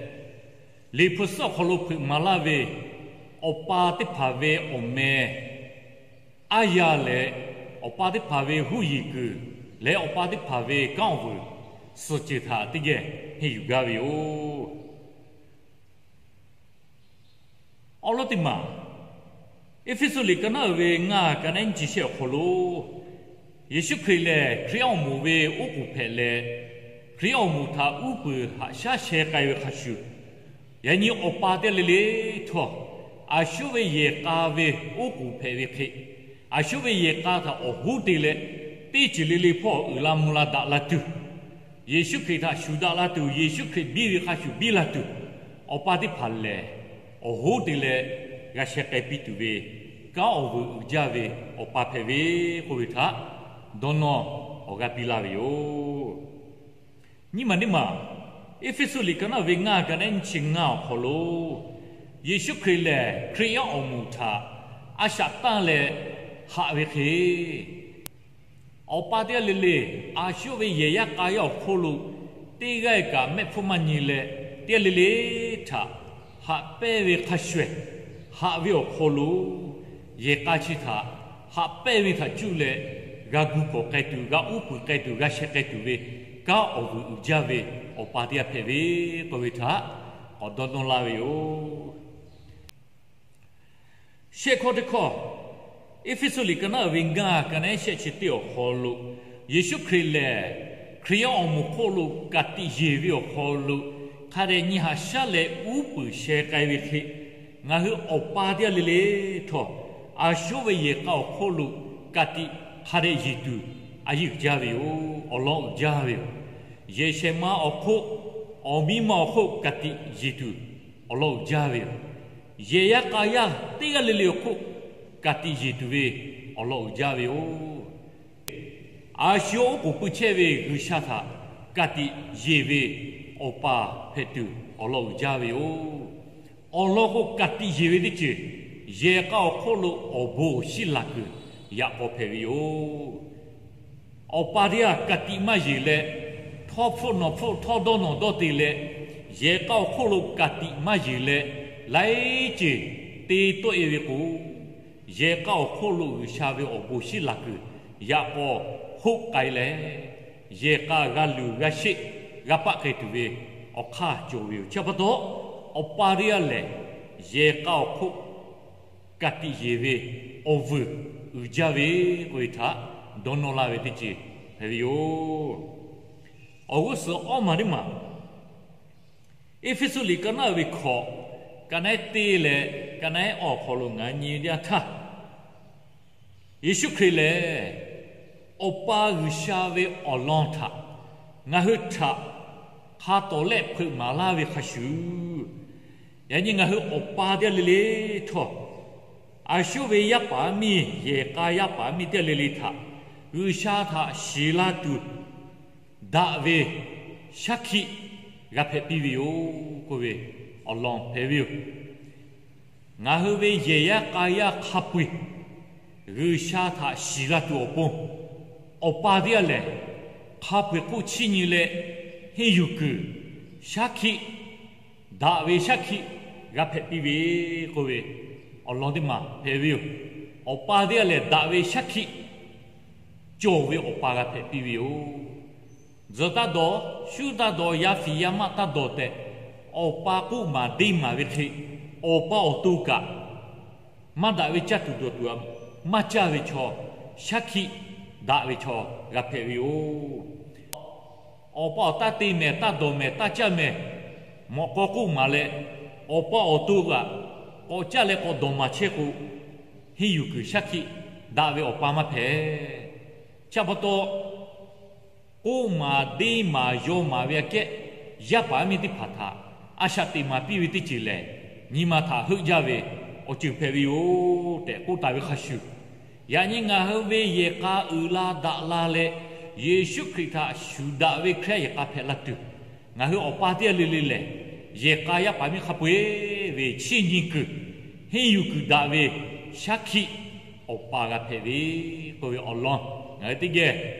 Liꞈ hpu suhˉ awˬ hk'aw lo hpeuꞈ maˍ laˇ ve awˬ pa teˇ hpaˍ ve awˬ meh aˉ yaˇ leh, awˬ pa teˇ hpaˍ ve huˉ yiˍ kuiˬ leh awˬ pa teˇ hpaˍ ve kanˉ awˬ vuiˬ suhˍ ceuˬ htaꞈ teˇ geh henˇ yuˬ gaˇ ve yoˬ. Awˬ lawn teˇ maˬ, Eˇfeˇsuꞈ liꞈ ka naˉ uiˍ ve ngaˇ ka naˉ nyiˇ chi shehˆ awˬ hk'aw lo, Yeˍsuˆ Hkriꞈ lehˬ Hkriꞈ yaˇ awˬ moˍ ve oˉ k'oˍ hpehꞈ leh, Hkriꞈ yaˇ awˬ moˍ htaꞈ uˉ peunˍ haꞈ shaˉ sheh k'ai ve hk'a shuˍ, yaꞈ nyi awˬ pa teˇ g'aˇ le le htawˇ, a shuˉ ve yehˬ k'a ve oˉ k'oˍ hpehꞈ ve hk'e, a shuˉ ve yehˬ k'a htaꞈ awˬ hoˉ te leh, teˇ ceuˬ le le hpawˇ uiˍ la mvuh la daꞈ la tuˬ, Yeˍsuˆ Hkriꞈ htaꞈ shuˍ daꞈ la tuˬ, Yeˍsuˆ Hkriꞈ biˇ ve hk'a shuˍ biˇ la tuˬ, awˬ pa teˇ hpaˍ lehˬ, awˬ hoˉ te leh g'a sheh k'ai piˇ tuˬ ve, kanˉ awˬ vuiˬ uiˍ jaˇ ve awˬ pa hpehꞈ ve k'oˆ ve htaꞈ dawˇ nawˇ awˬ g'aˇ piˇ laˇ ve yoˬ. Nyiˇ maˬ teˇ maˬ, Eˇfeˇsuꞈ liꞈ ka naˉ uiˍ ve ngaˇ ka naˉ nyiˇ chi ngaˇ awˬ hk'aw lo, Yeˍsuˆ Hkriꞈ lehˬ Hkriꞈ yaˇ awˬ moˍ htaꞈ a shaꞈ tanˇ leh haꞈ ve hk'e, awˬ pa teˇ g'aˇ le le, a shuˉ ve yehˬ yaˇ k'a yaˇ awˬ hk'oˆ lo teˇ g'aˇ kaꞈ mehˆ hpfuhˇ maˇ nyi leh, teˇ g'aˇ le le htaꞈ haꞈ pehnˇ ve hk'a shuˍ ehˍ haꞈ ve awˬ hk'aw lo, yehˬ k'a chi htaꞈ haꞈ pehnˇ ve htaꞈ cuˇ leh g'a gu kawꞈ k'ai tuˬ, g'a uˉ peunˍ k'ai tuˬ, g'a sheh k'ai tuˬ ve kanˉ awˬ vuiˬ uiˍ jaˇ ve awˬ pa teˇ g'aˇ hpehꞈ ve k'oˆ ve htaꞈ k'awꞈ dawˇ nawˇ laˇ ve yoˬ. Shehˆ hkawˇ teˇ hkawˇ, Eˇfeˇsuꞈ liꞈ ka naˉ uiˍ ve ngaˇ ka naˉ shehˆ chi teˇ awˬ hk'aw lo, Yeˍsuˆ Hkriꞈ lehˬ Hkriꞈ yaˇ awˬ moˍ hk'oˆ lo ka tiꞈ yeˬ ve awˬ hk'aw lo hk'a dehꞈ nyi haꞈ shaˉ leh uˉ peunˍ sheh k'ai ve hk'e, ngaˬ hui awˬ pa teˇ g'aˇ le le htawˇ, a shuˉ ve yehˬ k'a awˬ hk'oˆ lo ka tiꞈ hk'a dehꞈ yeˬ tuˬ a yiˇ uiˍ jaˇ ve yoˬ. Awˬ lawn uiˍ jaˇ ve yoˬ. Yehˬ shehˍ ma awˬ hk'oˆ, awˬ miˇ ma awˬ hk'oˆ ka tiꞈ yeˬ tuˬ awˬ lawn uiˍ jaˇ ve yoˬ. Yehˬ yaˇ k'a yaˇ teˇ g'aˇ le le awˬ hk'oˆ ka tiꞈ yeˬ tuˬ ve awˬ lawn uiˍ jaˇ ve yoˬ. A shu oˉ k'oˍ pui chehˇ ve G'uiˬsha htaꞈ ka tiꞈ yeˬ ve awˬ pa hpehꞈ tuˬ awˬ lawn uiˍ jaˇ ve yoˬ. Awˬ lawn k'o, ka tiꞈ yeˬ ve teˇ ceuˬ yehˬ k'a awˬ hk'oˆ lo awˬ bon awˬ shinˉ laˬ kuiˬ yaꞈ k'aw hpehꞈ ve yoˬ. Awˬ pa teˇ g'aˇ ka tiꞈ maˇ yeˬ leh, htawˇ hpfuhˆ nawˬ hpfuhˆ, htawˇ dawˇ nawˬ dawˇ te leh, yehˬ k'a awˬ hk'oˆ lo ka tiꞈ maˇ yeˬ leh, laiˉ ceuˬ te tawˆ e ve k'o, yehˬ k'a awˬ hk'oˆ lo G'uiˬsha ve awˬ bon shinˉ laˬ kuiˬ yaꞈ k'aw hoˆ k'ai leh, yehˬ k'a g'a luˬ g'a sheˆ g'a paˆ k'ai tuˬ ve awˬ hk'aˇ cawˬ ve yoˬ. Chi pa taw, awˬ pa teˇ g'aˇ lehˬ, yehˬ k'a awˬ hk'oˆ ka tiꞈ yeˬ ve awˬ vuiˬ uiˍ jaˇ ve k'oˆ ve htaꞈ dawˇ nawˇ laˇ ve teˇ ceuˬ hpehꞈ ve yoˬ. Awˬ g'uˇ suhˍ awˇ maˬ teˇ maˬ, Eˇfeˇsuꞈ liꞈ ka naˉ uiˍ ve hkawꞈ, ka naˉ ehˉ teˇ leh ka naˉ ehˉ awˇ awˬ hk'aw lo ngaˬ nyi yaˇ htaˇ, Yeˍsuˆ Hkriꞈ lehˬ, Awˬ pa G'uiˬsha ve awˬ lawn htaꞈ ngaˬ hui htaꞈ hk'a tawˍ lehˆ hpeuꞈ maˍ laˇ ve hk'a shuˍ, yaꞈ nyi ngaˬ hui awˬ pa teˇ g'aˇ le le htawˇ, a shu ve yaˇ paˍ miˇ, yehˬ k'a yaˇ paˍ miˇ teˇ g'aˇ le le htaꞈ G'uiˬsha htaꞈ shiˍ la tuˬ daꞈ ve shaˉ hkiˆ g'a hpehꞈ piˇ ve yoˬ k'oˆ ve awˬ lawn hpehꞈ ve yoˬ. Ngaˬ hui ve yehˬ yaˇ k'a yaˇ hk'a peu-eˬ G'uiˬsha htaꞈ shiˍ la tuˬ awˬ pon, awˬ pa teˇ g'aˇ lehˬ, hk'a peu-eˬ hk'oˆ chiˇ nyi leh henˇ yuˬ kuiˬ, shaˉ hkiˆ, daꞈ ve shaˉ hkiˆ g'a hpehꞈ piˇ ve k'oˆ ve awˬ lawn teˇ maˬ hpehꞈ ve yoˬ. Awˬ pa teˇ g'aˇ lehˬ, daꞈ ve shaˉ hkiˆ cawˬ ve awˬ pa g'a hpehꞈ piˇ ve yoˬ. Tzuhꞈ taˇ dawˬ, shuˉ taˇ dawˬ, yaˇ fiˍ yaˇ maˆ taˇ dawˬ tehꞈ, awˬ pa k'oˆ maˍ deˇ maˍ ve hk'e, awˬ pa awˬ to kaꞈ maˇ daꞈ ve caˇ tuˬ dawˬ tuˬ aꞈ maˇ caˇ ve chaw, shaˉ hkiˆ daꞈ ve chaw g'a hpehꞈ ve yoˬ. Awˬ pa awˬ taˇ te mehˍ, taˇ dawˬ mehˍ, taˇ caˇ mehˍ, mawꞈ k'aw k'oˆ maˍ leh, awˬ pa awˬ to kaꞈ k'awꞈ caˇ leh k'awꞈ dawˬ maˍ chehˇ k'o, henˇ yuˬ kuiˬ shaˉ hkiˆ daꞈ ve awˬ pa maˇ hpehꞈ. Chi pa taw, k'oˆ maˍ deˇ maˍ yaw maˍ ve aꞈ kehˉ, yaˇ paˍ yaˇ miˇ teˇ hpaˍ htaꞈ a shaꞈ teꞈ maˍ piˇ ve teˇ ceuˬ lehˬ, nyi ma htaꞈ heuˆ jaˇ ve awˬ ceuˬ hpehꞈ ve yoˬ tehꞈ k'oˆ taˍ ve hk'a shuˍ, yaꞈ nyi ngaˬ hui ve yehˬ k'a uiˍ la daꞈ la leh, Yeˍsuˆ Hkriꞈ htaꞈ shuˍ daꞈ ve Hkriꞈ yaˇ yehˬ k'a hpehꞈ la tuˬ, ngaˬ hui awˬ pa teˇ g'aˇ le le lehˬ, yehˬ k'a yaˇ paˍ miˇ hk'a peu-eˬ ve chiˇ nyi kuiˬ, henˇ yuˬ kuiˬ daꞈ ve shaˉ hkiˆ awˬ pa g'a hpehꞈ ve k'oˆ ve awˬ lawn, ngaˬ hui teˇ geh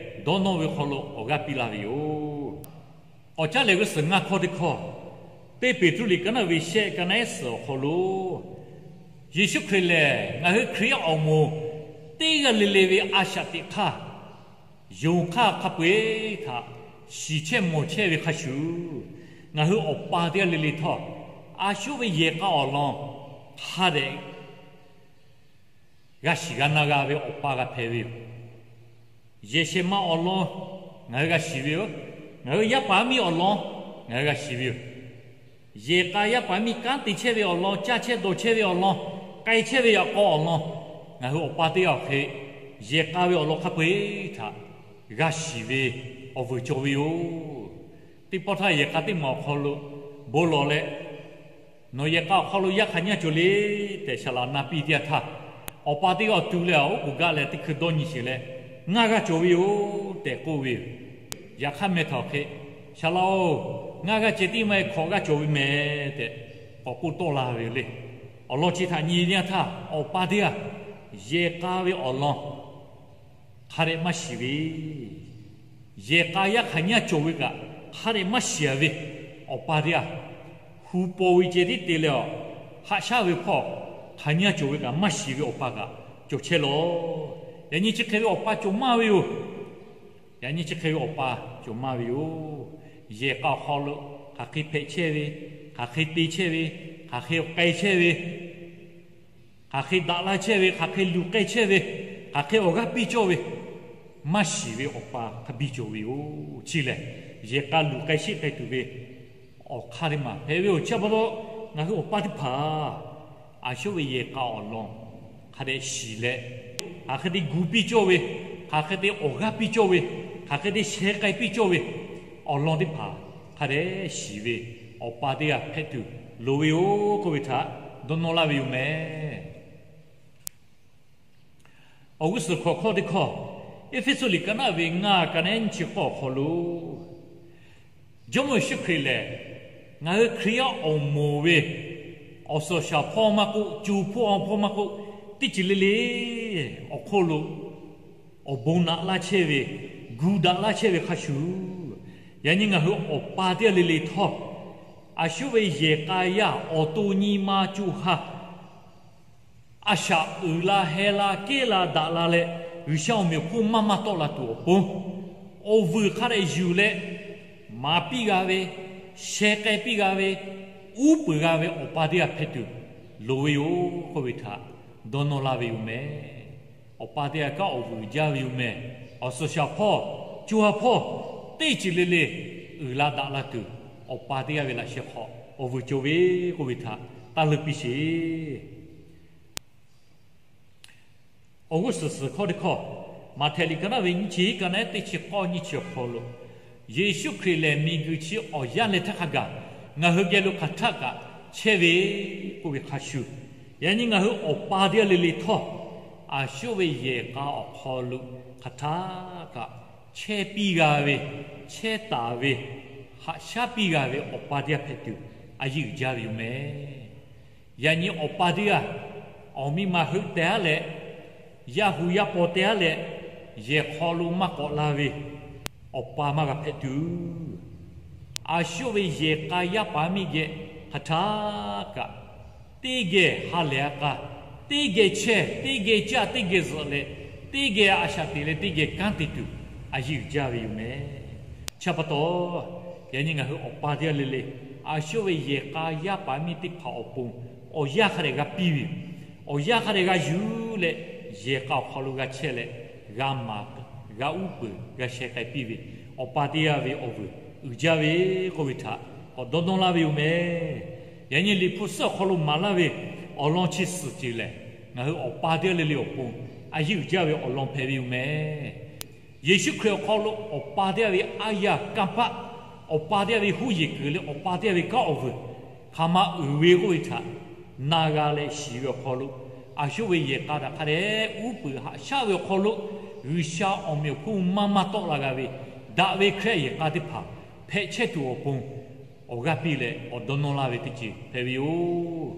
dawˇ nawˇ ve hk'aw lo awˬ g'aˇ piˇ la ve yoˬ. K'awꞈ caˉ lehˬ, g'uˇ suhˍ ngaˇ hkawˇ teˇ hkawˇ, teˇ Peˍtruˆ liꞈ ka naˉ ve shehˆ ka naˉ ehˉ suhˍ awˬ hk'aw lo, Yeˍsuˆ Hkriꞈ lehˬ ngaˬ hui Hkriꞈ yaˇ awˬ moˍ teˇ g'aˇ le le ve a shaꞈ teꞈ hk'aˇ, yonˍ hk'aˇ hk'a peu-eˬ htaꞈ shiˍ chehˇ mawˬ chehˇ ve hk'a shuˍ, ngaˬ hui awˬ pa teˇ g'aˇ le le htawˇ, a shuˉ ve yehˬ k'a awˬ lawn hk'a dehꞈ g'a shiˍ g'a na g'a ve awˬ pa g'a hpehꞈ ve yoˬ. Yehˬ shehˍ ma awˬ lawn ngaˬ hui g'a shiˍ ve yoˬ. Ngaˬ hui yaˇ paˍ yaˇ miˇ awˬ lawn ngaˬ hui g'a shiˍ ve yoˬ. Yehˬ k'a yaˇ paˍ yaˇ miˇ kanˉ te chehˇ ve awˬ lawn, caˇ chehˇ dawˬ chehˇ ve awˬ lawn, k'ai chehˇ ve yaꞈ k'aw awˬ lawn, ngaˬ hui awˬ pa teˇ g'aˇ awˬ hk'e yehˬ k'a ve awˬ lawn hk'a peu-eˬ htaꞈ g'a shiˍ ve awˬ vuiˬ cawˬ ve yoˬ. Teˇ pawˆ htaˇ yehˬ k'a teˇ maˬ awˬ hk'aw lo bon lawˬ leh, nawˬ yehˬ k'a awˬ hk'aw lo yaˇ hk'aˬ nyaˇ cawˬ le tehꞈ saˍ laꞈ na piˇ teˇ yanˇ htaˇ, awˬ pa teˇ g'aˇ awˬ tu leh awˬ oˉ k'oˍ gaˆ leh teˇ hkui dawˇ nyi sheˍ leh, ngaˇ g'aˇ cawˬ ve yoˬ tehꞈ k'oˆ ve yoˬ. Yaꞈ hk'aˇ meh htaꞈ awˬ hk'e, Saˍ laꞈ-oˬ, ngaˇ g'aˇ ceh tiˉ maˇ heˆ, hkawꞈ g'aˇ cawˬ ve mehˍ tehꞈ k'awꞈ k'oˆ tawˆ la ve yoˬ le. Awˬ lawn chi htaꞈ nyi ve teˇ yanˇ htaˇ, awˬ pa teˇ g'aˇ yehˬ k'a ve awˬ lawn hk'a dehꞈ maˇ shiˍ ve, yehˬ k'a yaˇ hk'aˬ nyaˇ cawˬ ve kaꞈ hk'a dehꞈ maˇ shiˍ-a ve awˬ pa teˇ g'aˇ, hu paw ve ceh tiˉ te leh awˬ, haꞈ shaˉ ve hpawˇ hk'aˬ nyaˇ cawˬ ve kaꞈ maˇ shiˍ ve awˬ pa kaꞈ cawˬ chehˇ lawˬ. Yaꞈ nyi chi hk'e ve awˬ pa cawˬ maˇ ve yoˬ. Yaꞈ nyi chi hk'e ve awˬ pa cawˬ maˇ ve yoˬ. Yehˬ k'a awˬ hk'aw lo hk'aˬ hk'e hpehꞈ chehˇ ve, hk'aˬ hk'e te chehˇ ve, hk'aˬ hk'e k'ai chehˇ ve, hk'aˬ hk'e daꞈ la chehˇ ve, hk'aˬ hk'e luˬ k'ai chehˇ ve, hk'aˬ hk'e awˬ g'aˇ piˇ cawˇ ve, maˇ shiˍ ve awˬ pa hk'a biˇ cawˬ ve yoˬ. Chi lehˬ, yehˬ k'a luˬ k'ai sheˆ k'ai tuˬ ve awˬ hk'aˇ teˇ maˬ hpehꞈ ve yoˬ. Chi pa taw, ngaˬ hui awˬ pa teˇ hpaˍ a shuˉ ve yehˬ k'a awˬ lawn hk'a dehꞈ shiˍ leh, hk'aˬ hk'e te gu piˇ cawˇ ve, hk'aˬ hk'e te awˬ g'aˇ piˇ cawˇ ve, hk'aˬ hk'e te sheh k'ai piˇ cawˇ ve awˬ lawn teˇ hpaˍ hk'a dehꞈ shiˍ ve awˬ pa teˇ g'aˇ hpehꞈ tuˬ loˍ ve yoˬ k'oˆ ve htaꞈ dawˇ nawˇ laˇ ve yoˬ mehˍ. Awˬ g'uˇ suhˍ hkawꞈ hkawˇ teˇ hkawˇ, Eˇfeˇsuꞈ liꞈ ka naˉ ve ngaˇ ka naˉ nyiˇ chi k'awˇ awˬ hk'aw lo, Jawˇmawˇ Yeˍsuˆ Hkriꞈ lehˬ, ngaˬ hui Hkriꞈ yaˇ awˬ moˍ ve awˬ suhˍ awˬ shaˍ hpawˇ maˇ k'oˆ, co hpawˇ hpawˇ maˇ k'oˆ, teˇ ceuˬ le le awˬ hk'oˆ lo awˬ bon naꞈ laˇ chehˇ ve, gu daꞈ laˇ chehˇ ve hk'a shuˍ, yaꞈ nyi ngaˬ hui awˬ pa teˇ g'aˇ le le htawˇ, a shuˉ ve yehˬ k'a yaˇ awˬ to nyi ma co ha a shaꞈ uiˍ la heh la kehˉ la daꞈ la leh, G'uiˬsha awˬ meꞈ awˬ hponˇ maˇ maˇ tawˆ la tuˬ awˬ pon, awˬ vuiˬ hk'a dehꞈ yuˬ leh, maˍ piˇ g'a ve, sheh k'ai piˇ g'a ve, uˉ peunˍ g'a ve awˬ pa teˇ g'aˇ hpehꞈ tuˬ loˍ ve yoˬ k'oˆ ve htaꞈ dawˇ nawˇ laˇ ve yoˬ mehˍ. Awˬ pa teˇ g'aˇ kanˉ awˬ vuiˬ jaˇ ve yoˬ mehˍ. Awˬ suhˍ shaˍ hpawˇ, co ha hpawˇ, teˇ ceuˬ le le uiˍ la daꞈ la tuˬ, awˬ pa teˇ g'aˇ ve laꞈ sheh hk'aw awˬ vuiˬ cawˬ ve k'oˆ ve htaꞈ taˇ leunˇ piˇ sheˍ. Awˬ g'uˇ suhˍ suhˍ hkawˇ teˇ hkawˇ, Maꞈhtehˍ liꞈ ka naˉ ve nyiˇ chi ka naˉ teˇ chi k'awˇ nyiˇ chi awˬ hk'aw lo, Yeˍsuˆ Hkriꞈ lehˬ miˬguiˬ chi awˬ yanˇ leh htaˇ hk'a gaˬ ngaˬ hui geh lo hk'aˬ htaˆ kaꞈ chehˇ ve k'oˆ ve hk'a shuˍ, yaꞈ nyi ngaˬ hui awˬ pa teˇ g'aˇ le le htawˇ, a shuˉ ve yehˬ k'a awˬ hk'aw lo hk'aˬ htaˆ kaꞈ chehˇ piˇ g'a ve, chehˇ taˍ ve, haꞈ shaˉ piˇ g'a ve awˬ pa teˇ g'aˇ hpehꞈ tuˬ a yiˇ uiˍ jaˇ ve yoˬ mehˍ. Yaꞈ nyi awˬ pa teˇ g'aˇ, awˬ miˇ ma heuˆ teh aˉ leh, yaˇ hu yaˇ paw teh aˉ leh, yehˬ hk'aw lo maˇ k'awꞈ la ve awˬ pa maˇ g'a hpehꞈ tuˬ, A shu ve yehˬ k'a yaˇ paˍ miˇ geh hk'aˬ htaˇ kaꞈ, teˇ geh ha lehˬ a k'a, teˇ geh chehˇ, teˇ geh caˇ, teˇ geh zuhꞈ leh, teˇ geh a shaꞈ teꞈ leh teˇ geh kanˉ te tuˬ a yeˇ uiˍ jaˇ ve yoˬ meh. Chi pa taw, yaꞈ nyi ngaˬ hui awˬ pa teˇ g'aˇ le le, a shu ve yehˬ k'a yaˇ paˍ miˇ teˇ hpaˍ awˬ pon awˬ yanˇ hk'a dehꞈ g'a piˇ ve yoˬ. Awˬ yanˇ hk'a dehꞈ g'a yuˬ leh, yehˬ k'a awˬ hk'aw lo g'a chehˇ leh, g'a maˍ, g'a uˉ peunˍ, g'a sheh k'ai piˇ ve awˬ pa teˇ g'aˇ ve awˬ vuiˬ uiˍ jaˇ ve k'oˆ ve htaꞈ k'awꞈ dawˇ nawˇ laˇ ve yoˬ meh. Yaꞈ nyi Liꞈ hpu suhˉ awˬ hk'aw lo maˍ laˇ ve awˬ lawn chi suhˍ ceuˬ lehˬ, ngaˬ hui awˬ pa teˇ g'aˇ le le awˬ pon a yeˇ uiˍ jaˇ ve awˬ lawn hpehꞈ ve yoˬ meh. Yeˍsuˆ Hkriꞈ awˬ hk'aw lo awˬ pa teˇ g'aˇ ve aˉ yaˇ kanˇ paˆ, awˬ pa teˇ g'aˇ ve huˉ yeˬ kuiˬ leh awˬ pa teˇ g'aˇ ve kanˉ awˬ vuiˬ hk'aˬ ma uiˍ ve k'oˆ ve htaꞈ na g'a leh shiˍ ve awˬ hk'aw lo, a shu ve yehˬ k'a htaꞈ hk'a dehꞈ uˉ peunˍ haꞈ shaˉ ve awˬ hk'aw lo, G'uiˬsha awˬ meꞈ awˬ hponˇ maˇ maˇ tawˆ la g'a ve, daꞈ ve Hkriꞈ yaˇ yehˬ k'a teˇ hpaˍ hpehꞈ chehˇ tuˬ awˬ pon awˬ g'aˇ piˇ leh awˬ dawˇ nawˇ laˇ ve teˇ ceuˬ hpehꞈ ve yoˬ.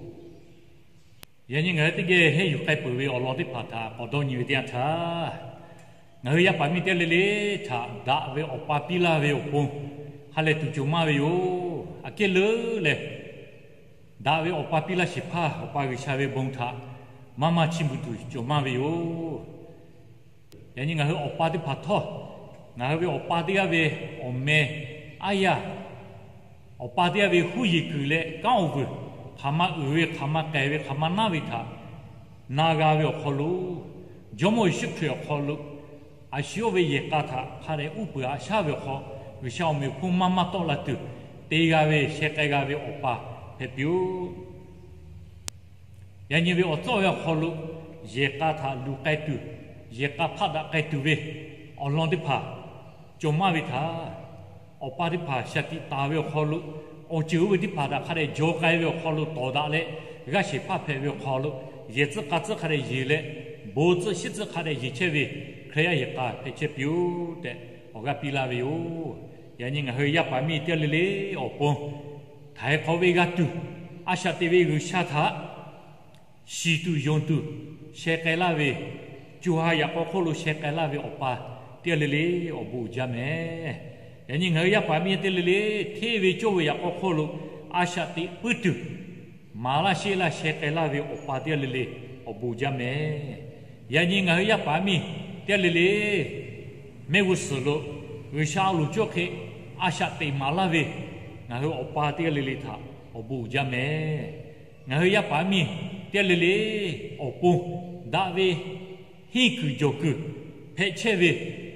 Yaꞈ nyi ngaˬ hui teˇ geh henˇ yuˬ k'ai peuˬ ve awˬ lawn teˇ hpaˍ htaꞈ k'awꞈ dawˇ nyi ve teˇ yanˇ htaˇ, ngaˬ hui yaˇ paˍ miˇ teˇ g'aˇ le le htaꞈ daꞈ ve awˬ pa piˇ laˇ ve awˬ pon ha lehˬ tuˬ cawˬ maˇ ve yoˬ. Aꞈ kehˉ leuˉ leh, daꞈ ve awˬ pa piˇ laˇ shehˍ hpaˇ Awˬ pa G'uiˬsha ve bon htaꞈ maˇ maˇ chiˇ mvuh tuˬ cawˬ maˇ ve yoˬ. Yaꞈ nyi ngaˬ hui awˬ pa teˇ hpaˍ htawˇ, ngaˬ hui ve awˬ pa teˇ g'aˇ ve awˬ meh, aˉ yaˇ, awˬ pa teˇ g'aˇ ve huˉ yeˬ kuiˬ leh kanˉ awˬ vuiˬ hk'aˬ ma uiˍ ve, hk'aˬ ma k'ehˬ ve, hk'aˬ ma naˉ ve htaꞈ na g'a ve awˬ hk'aw lo, Jawˇmawˇ Yeˍsuˆ Hkriꞈ awˬ hk'aw lo, a shu ve yehˬ k'a htaꞈ hk'a dehꞈ uˉ peunˍ haꞈ shaˉ ve awˬ hk'aw, G'uiˬsha awˬ meꞈ awˬ hponˇ maˇ maˇ tawˆ la tuˬ te g'a ve, sheh k'ai g'a ve awˬ pa hpehꞈ piˇ-oˆ. Yaꞈ nyi ve awˬ tcuhˉ ve awˬ hk'aw lo, yehˬ k'a htaꞈ luˬ k'ai tuˬ, yehˬ k'a hpaˆ daꞈ k'ai tuˬ ve awˬ lawn teˇ hpaˍ cawˬ maˇ ve htaꞈ, awˬ pa teˇ hpaˍ shaˍ tiꞈ taˍ ve awˬ hk'aw lo, awˬ ceuˬ oˇ ve teˇ hpaˍ htaꞈ hk'a dehꞈ jaw k'ai ve awˬ hk'aw lo tawˍ daꞈ leh, g'aˇ shehˍ hpaˇ hpehꞈ ve awˬ hk'aw lo, yehˬ tcuhˉ k'a tcuhˉ hk'a dehꞈ yeˬ leh, bon tcuhˇ shiˉ tcuhˇ hk'a dehꞈ yeˬ chehˇ ve Hkriꞈ yaˇ yehˬ k'a hpehꞈ chehˇ piˇ-oˆ tehꞈ awˬ g'aˇ piˇ laˇ ve yoˬ. Yaꞈ nyi ngaˬ hui yaˇ paˍ miˇ teˇ g'aˇ le le awˬ pon, htaiˍ hk'awꞈ ve g'a tuˬ, a shaꞈ teꞈ ve G'uiˬsha htaꞈ shiˍ tuˬ yonˍ tuˬ sheh k'ai laˇ ve, co ha yaꞈ k'aw hk'oˆ lo sheh k'ai laˇ ve awˬ pa teˇ g'aˇ le le awˬ bon uiˍ jaˇ meh. Yaꞈ nyi ngaˬ hui yaˇ paˍ miˇ teˇ g'aˇ le le hteˇ ve cawˇ ve yaꞈ k'aw hk'oˆ lo a shaꞈ teꞈ puiˉ tuˬ, maˍ laˇ sheˆ laˇ sheh k'ai laˇ ve awˬ pa teˇ g'aˇ le le awˬ bon uiˍ jaˇ meh. Yaꞈ nyi ngaˬ hui yaˇ paˍ miˇ teˇ g'aˇ le le mehˆ g'uˇ suhˍ lo G'uiˬsha awˬ loˍ cawˇ hk'e a shaꞈ teꞈ maˍ laˇ ve ngaˬ hui awˬ pa teˇ g'aˇ le le htaꞈ awˬ bon uiˍ jaˇ meh. Ngaˬ hui yaˇ paˍ miˇ teˇ g'aˇ le le awˬ pon daꞈ ve henˇ kuiˬ jawˬ kuiˬ hpehꞈ chehˇ ve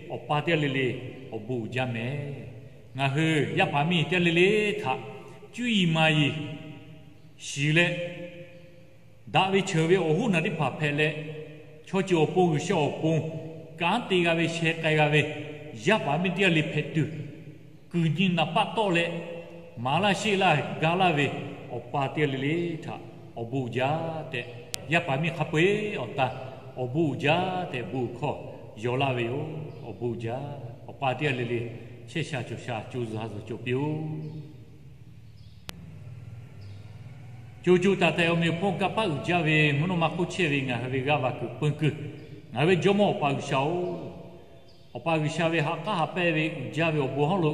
awˬ pa teˇ g'aˇ le le awˬ bon uiˍ jaˇ meh. Ngaˬ hui yaˇ paˍ miˇ teˇ g'aˇ le le htaꞈ cuˇ yiˍ maˍ yiˍ shiˍ leh, daꞈ ve cheuˬ ve awˬ hoˉ naˬ teˇ hpaˍ hpehꞈ leh, chaw ceuˬ awˬ pon G'uiˬsha awˬ pon kanˉ te g'a ve, sheh k'ai g'a ve yaˇ paˍ miˇ teˇ g'aˇ le hpehꞈ tuˬ, kuiˬ nyi naˍ paˆ tawˆ leh maˍ laˇ sheˆ laˇ ga laˇ ve awˬ pa teˇ g'aˇ le le htaꞈ awˬ bon uiˍ jaˇ tehꞈ, yaˇ paˍ miˇ hk'a peu-eˬ awˬ ta awˬ bon uiˍ jaˇ tehꞈ bon hkawˇ yaw laˇ ve yoˬ. Awˬ bon uiˍ jaˇ. Awˬ pa teˇ g'aˇ le le chehˇ sha cawˬ sha co zuhˬ ha zuhˬ cawˬ piˇ-oˆ. Co co taiˍ taiˍ awˬ meꞈ awˬ hponˇ kanˇ paˆ uiˍ jaˇ ve mvuhˇ naw ma hk'oˆ chehˇ ve ngaˬ hui ve g'aˇ va kuiˬ peun kuiˬ, ngaˬ hui ve Jawˇmawˇ Awˬ pa G'uiˬsha-oˬ, Awˬ pa G'uiˬsha ve ha k'aˉ ha pehˇ ve uiˍ jaˇ ve awˬ bon hawˉ lo,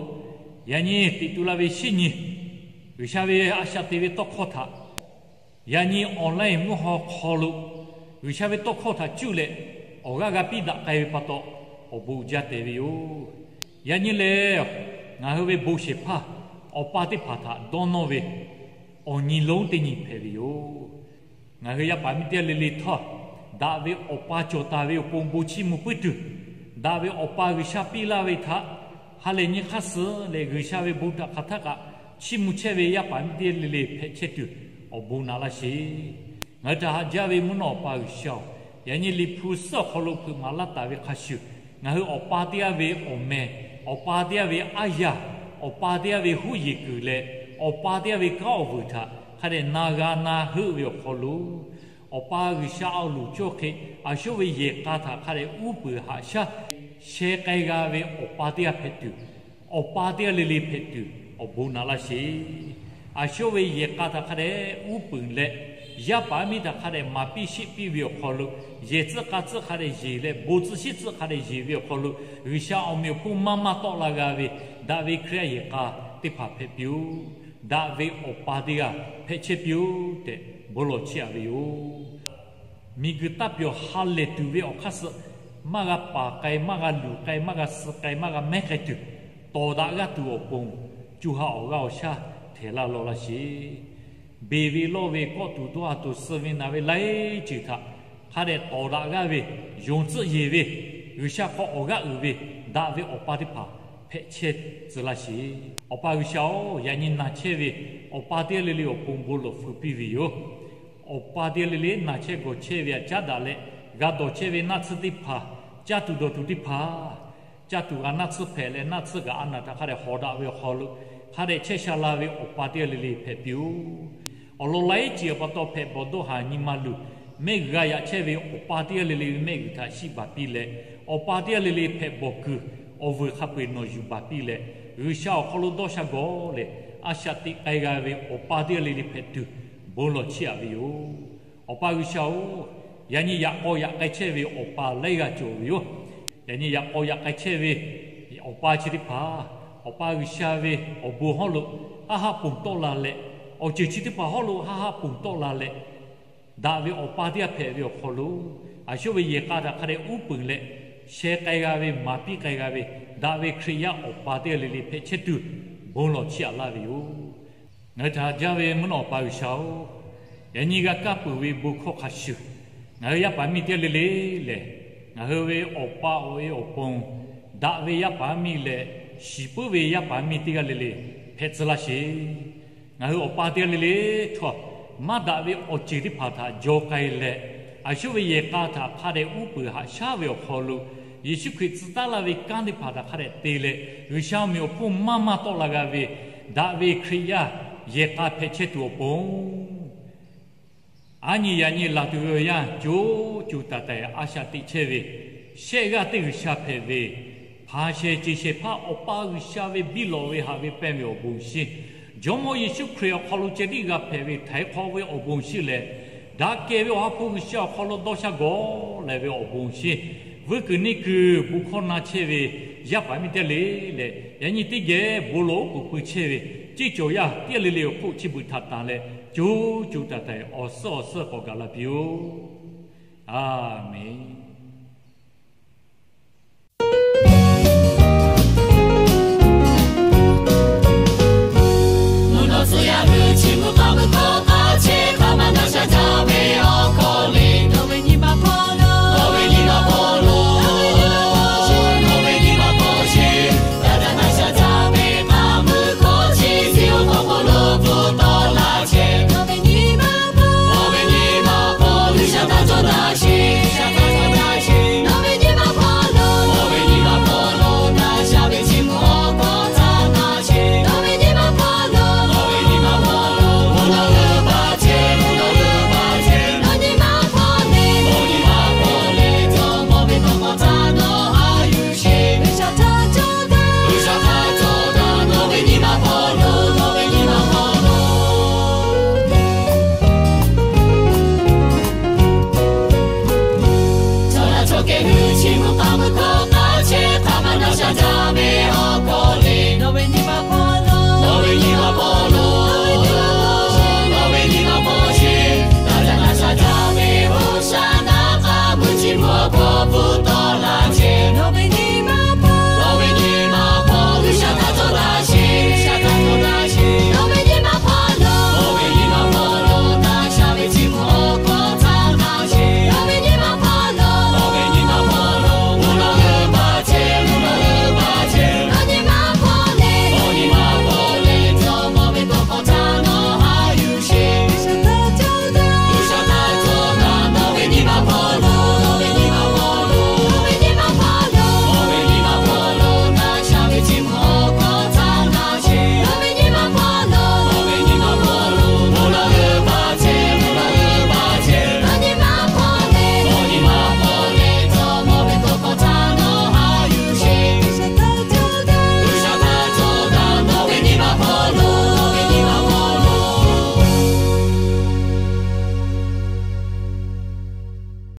yaꞈ nyi teꞈ tu la ve shinˉ nyi G'uiˬsha ve a shaꞈ teꞈ ve tawˇ hkawˇ htaꞈ, yaꞈ nyi online mvuhˇ haw hk'aw lo G'uiˬsha ve tawˇ hkawˇ htaꞈ cuˇ leh awˬ g'aˇ g'a piˇ daꞈ k'ai ve pa taw, awˬ bon uiˍ jaˇ tehꞈ ve yoˬ. Yaꞈ nyi lehˬ, ngaˬ hui ve bon shehˍ hpaˇ awˬ pa teˇ hpaˍ htaꞈ dawˇ nawˇ ve awˬ nyi lonˉ teˇ nyi hpehꞈ ve yoˬ. Ngaˬ hui yaˇ paˍ miˇ teˇ g'aˇ le le htawˇ, daꞈ ve awˬ pa cawˬ taˍ ve awˬ pon bon chiˇ mvuh puiˉ tuˬ, daꞈ ve awˬ pa G'uiˬsha piˇ laˇ ve htaꞈ ha lehˬ nyi hk'aˇ suh leh G'uiˬsha ve bon htaꞈ hk'aˬ htaˇ kaꞈ chiˇ mvuh chehˇ ve yaˇ paˍ miˇ teˇ g'aˇ le le hpehꞈ chehˇ tuˬ awˬ bon naꞈ laˇ sheˍ. Ngaˬ hui htaꞈ haꞈ jaˇ ve mvuhˇ naw Awˬ pa G'uiˬsha-oˬ, yaꞈ nyi Liꞈ hpu suhˉ awˬ hk'aw lo hpeuꞈ maˍ laˇ taˍ ve hk'a shuˍ, ngaˬ hui awˬ pa teˇ g'aˇ ve awˬ meh, awˬ pa teˇ g'aˇ ve aˉ yaˇ, awˬ pa teˇ g'aˇ ve huˉ yeˬ kuiˬ leh awˬ pa teˇ g'aˇ ve kanˉ awˬ vuiˬ htaꞈ hk'a dehꞈ na g'a na heuˆ ve awˬ hk'aw lo, Awˬ pa G'uiˬsha awˬ loˍ cawˇ hk'e a shu ve yehˬ k'a htaꞈ hk'a dehꞈ uˉ peunˍ haꞈ shaˉ sheh k'ai g'a ve awˬ pa teˇ g'aˇ hpehꞈ tuˬ, awˬ pa teˇ g'aˇ le le hpehꞈ tuˬ awˬ bon naꞈ laˇ sheˍ. A shu ve yehˬ k'a htaꞈ hk'a dehꞈ uˉ peunˍ leh, yaˇ paˍ miˇ htaꞈ hk'a dehꞈ maˍ piˇ sheˆ piˇ ve awˬ hk'aw lo, yehˬ tcuhˉ k'a tcuhˉ hk'a dehꞈ yeˬ leh bon tcuhˇ shiˉ tcuhˉ hk'a dehꞈ yeˬ ve awˬ hk'aw lo, G'uiˬsha awˬ meꞈ awˬ hponˇ maˇ maˇ tawˆ la g'a ve daꞈ ve Hkriꞈ yaˇ yehˬ k'a teˇ hpaˍ hpehꞈ piˇ-oˆ. Daꞈ ve awˬ pa teˇ g'aˇ hpehꞈ chehˇ piˇ-oˆ tehꞈ bon lawˬ chiˇ aꞈ ve yoˬ. Miˬguiˬ taˇ pyawˬ ha lehˬ tuˬ ve awˬ hk'aˇ suh, maˇ g'a paˍ k'ai, maˇ g'a luˬ k'ai, maˇ g'a suh k'ai, maˇ g'a mehˉ k'ai tuˬ, tawˍ daꞈ g'aˇ tuˬ awˬ pon, co ha awˬ g'aˇ awˬ shaˉ htehˍ laˇ law laˇ sheˍ. Beˬ ve lawˇ ve kawˆ tuˬ dawˇ ha tuˬ suh ve naˬ ve laiˉ ceuˬ htaꞈ hk'a dehꞈ tawˍ daꞈ g'aˇ ve, yonˍ tcuhˆ yeˬ ve, G'uiˬsha hk'aw awˬ g'aˇ uiˍ ve, daꞈ ve awˬ pa teˇ hpaˍ hpehꞈ chehˇ tcuh laˇ sheˍ. Awˬ pa G'uiˬsha-oˬ, yaꞈ nyi naˬ chehˇ ve awˬ pa teˇ g'aˇ le le awˬ pon bon lawˬ hpfuhˇ piˇ ve yoˬ. Awˬ pa teˇ g'aˇ le le naˬ chehˇ gawˬ chehˇ ve htaꞈ caˉ daꞈ leh, g'a dawˬ chehˇ ve naˆ tsuhˇ teˇ hpaˍ, caˇ tuˬ dawˬ tuˬ teˇ hpaˍ, caˇ tuˬ g'a naˆ tsuhˇ hpehꞈ leh, naˆ tsuhˇ kaꞈ a naˬ htaꞈ hk'a dehꞈ hawˍ daꞈ ve awˬ hk'aw lo, hk'a dehꞈ chehˇ sha la ve awˬ pa teˇ g'aˇ le le hpehꞈ piˇ-oˆ. Awˬ lawn laiˉ ceuˬ awˬ pa taw hpehꞈ bawˬ dawˇ haˍ nyi ma luˬ, mehˆ g'a yaꞈ chehˇ ve awˬ pa teˇ g'aˇ le le ve mehˆ g'uiˬ htaꞈ shiˆ baˬ piˇ leh, awˬ pa teˇ g'aˇ le le hpehꞈ bawˬ kuiˬ awˬ vuiˬ hk'a peu-eˬ nawˬ yuˬ baˬ piˇ leh, G'uiˬsha awˬ hk'aw lo dawˇ sha gawˬ leh, a shaꞈ teꞈ k'ai g'a ve awˬ pa teˇ g'aˇ le le hpehꞈ tuˬ bon lawˬ chiˇ aꞈ ve yoˬ. Awˬ pa G'uiˬsha-oˬ, yaꞈ nyi yaꞈ k'aw yaꞈ k'ai chehˇ ve awˬ pa laiˉ g'aˇ cawˬ ve yoˬ. Yaꞈ nyi yaꞈ k'aw yaꞈ k'ai chehˇ ve awˬ pa chi teˇ hpaˍ, Awˬ pa G'uiˬsha ve awˬ bon hawˉ lo haˆ haˆ ponˬ tawˆ la leh, awˬ ceuˬ chi teˇ hpaˍ hawˉ lo haˆ haˆ ponˬ tawˆ la leh, daꞈ ve awˬ pa teˇ g'aˇ hpehꞈ ve awˬ hk'aw lo, a shuˉ ve yehˬ k'a htaꞈ hk'a dehꞈ uˉ peunˍ leh, sheh k'ai g'a ve, maˍ piˇ k'ai g'a ve, daꞈ ve Hkriꞈ yaˇ awˬ pa teˇ g'aˇ le le hpehꞈ chehˇ tuˬ bon lawˬ chiˇ aꞈ laˇ ve yoˬ. Ngaˬ hui htaꞈ haꞈ jaˇ ve mvuhˇ naw Awˬ pa G'uiˬsha-oˬ, yaꞈ nyi g'a kaˇ peuˬ ve bon hkawˇ hk'a shuˍ, ngaˬ hui yaˇ paˍ miˇ teˇ g'aˇ le le lehˬ, ngaˬ hui ve awˬ pa awˬ e awˬ pon daꞈ ve yaˇ paˍ miˇ leh, shiˍ puiˉ ve yaˇ paˍ miˇ teˇ g'aˇ le le hpehꞈ tcuh laˇ sheˍ. Ngaˬ hui awˬ pa teˇ g'aˇ le le htawˇ, maˇ daꞈ ve awˬ ceuˬ teˇ hpaˍ htaꞈ jaw k'ai leh, a shuˉ ve yehˬ k'a htaꞈ hk'a dehꞈ uˉ peunˍ haꞈ shaˉ ve awˬ hk'aw lo, Yeˍsuˆ Hkriꞈ tcuh taˉ laˇ ve kanˉ teˇ hpaˍ htaꞈ hk'a dehꞈ te leh, G'uiˬsha mvuhˇmiˬ awˬ hponˇ maˇ maˇ tawˆ la g'a ve, daꞈ ve Hkriꞈ yaˇ yehˬ k'a hpehꞈ chehˇ tuˬ awˬ pon, a nyi yaꞈ nyi laˬ tuˬ ve awˬ yanˇ co co taiˍ taiˍ a shaꞈ teꞈ chehˇ ve, shehˆ g'aˇ teˇ G'uiˬsha hpehꞈ ve, hpanˍ shehˍ ceˬ shehˍ hpaˇ Awˬ pa G'uiˬsha ve biˇ lawꞈ ve haꞈ ve pehnˇ ve awˬ bon shinˉ, Jawˇmawˇ Yeˍsuˆ Hkriꞈ awˬ hk'aw lo ceh tiˉ g'a hpehꞈ ve htaiˍ hk'awꞈ ve awˬ bon shinˉ leh, daꞈ kehˬ ve Awˬ ha hpu G'uiˬsha awˬ hk'aw lo dawˇ sha gawˬ leh ve awˬ bon shinˉ, vuiˇ kuiˬ neˇ kuiˬ bon hkawˇ na chehˇ ve yaˇ paˍ miˇ teˇ g'aˇ le le, yaꞈ nyi teˇ geh bon lawˬ oˉ k'oˍ pui chehˇ ve ceˇ cawˬ yaˇ teˇ g'aˇ le le awˬ hk'oˆ chi beuꞈ htaꞈ tanˬ leh, co co taiˍ taiˍ awˬ suhˉ awˬ suhˉ k'awꞈ gaˬ la piˇ-oˆ. A menˍ.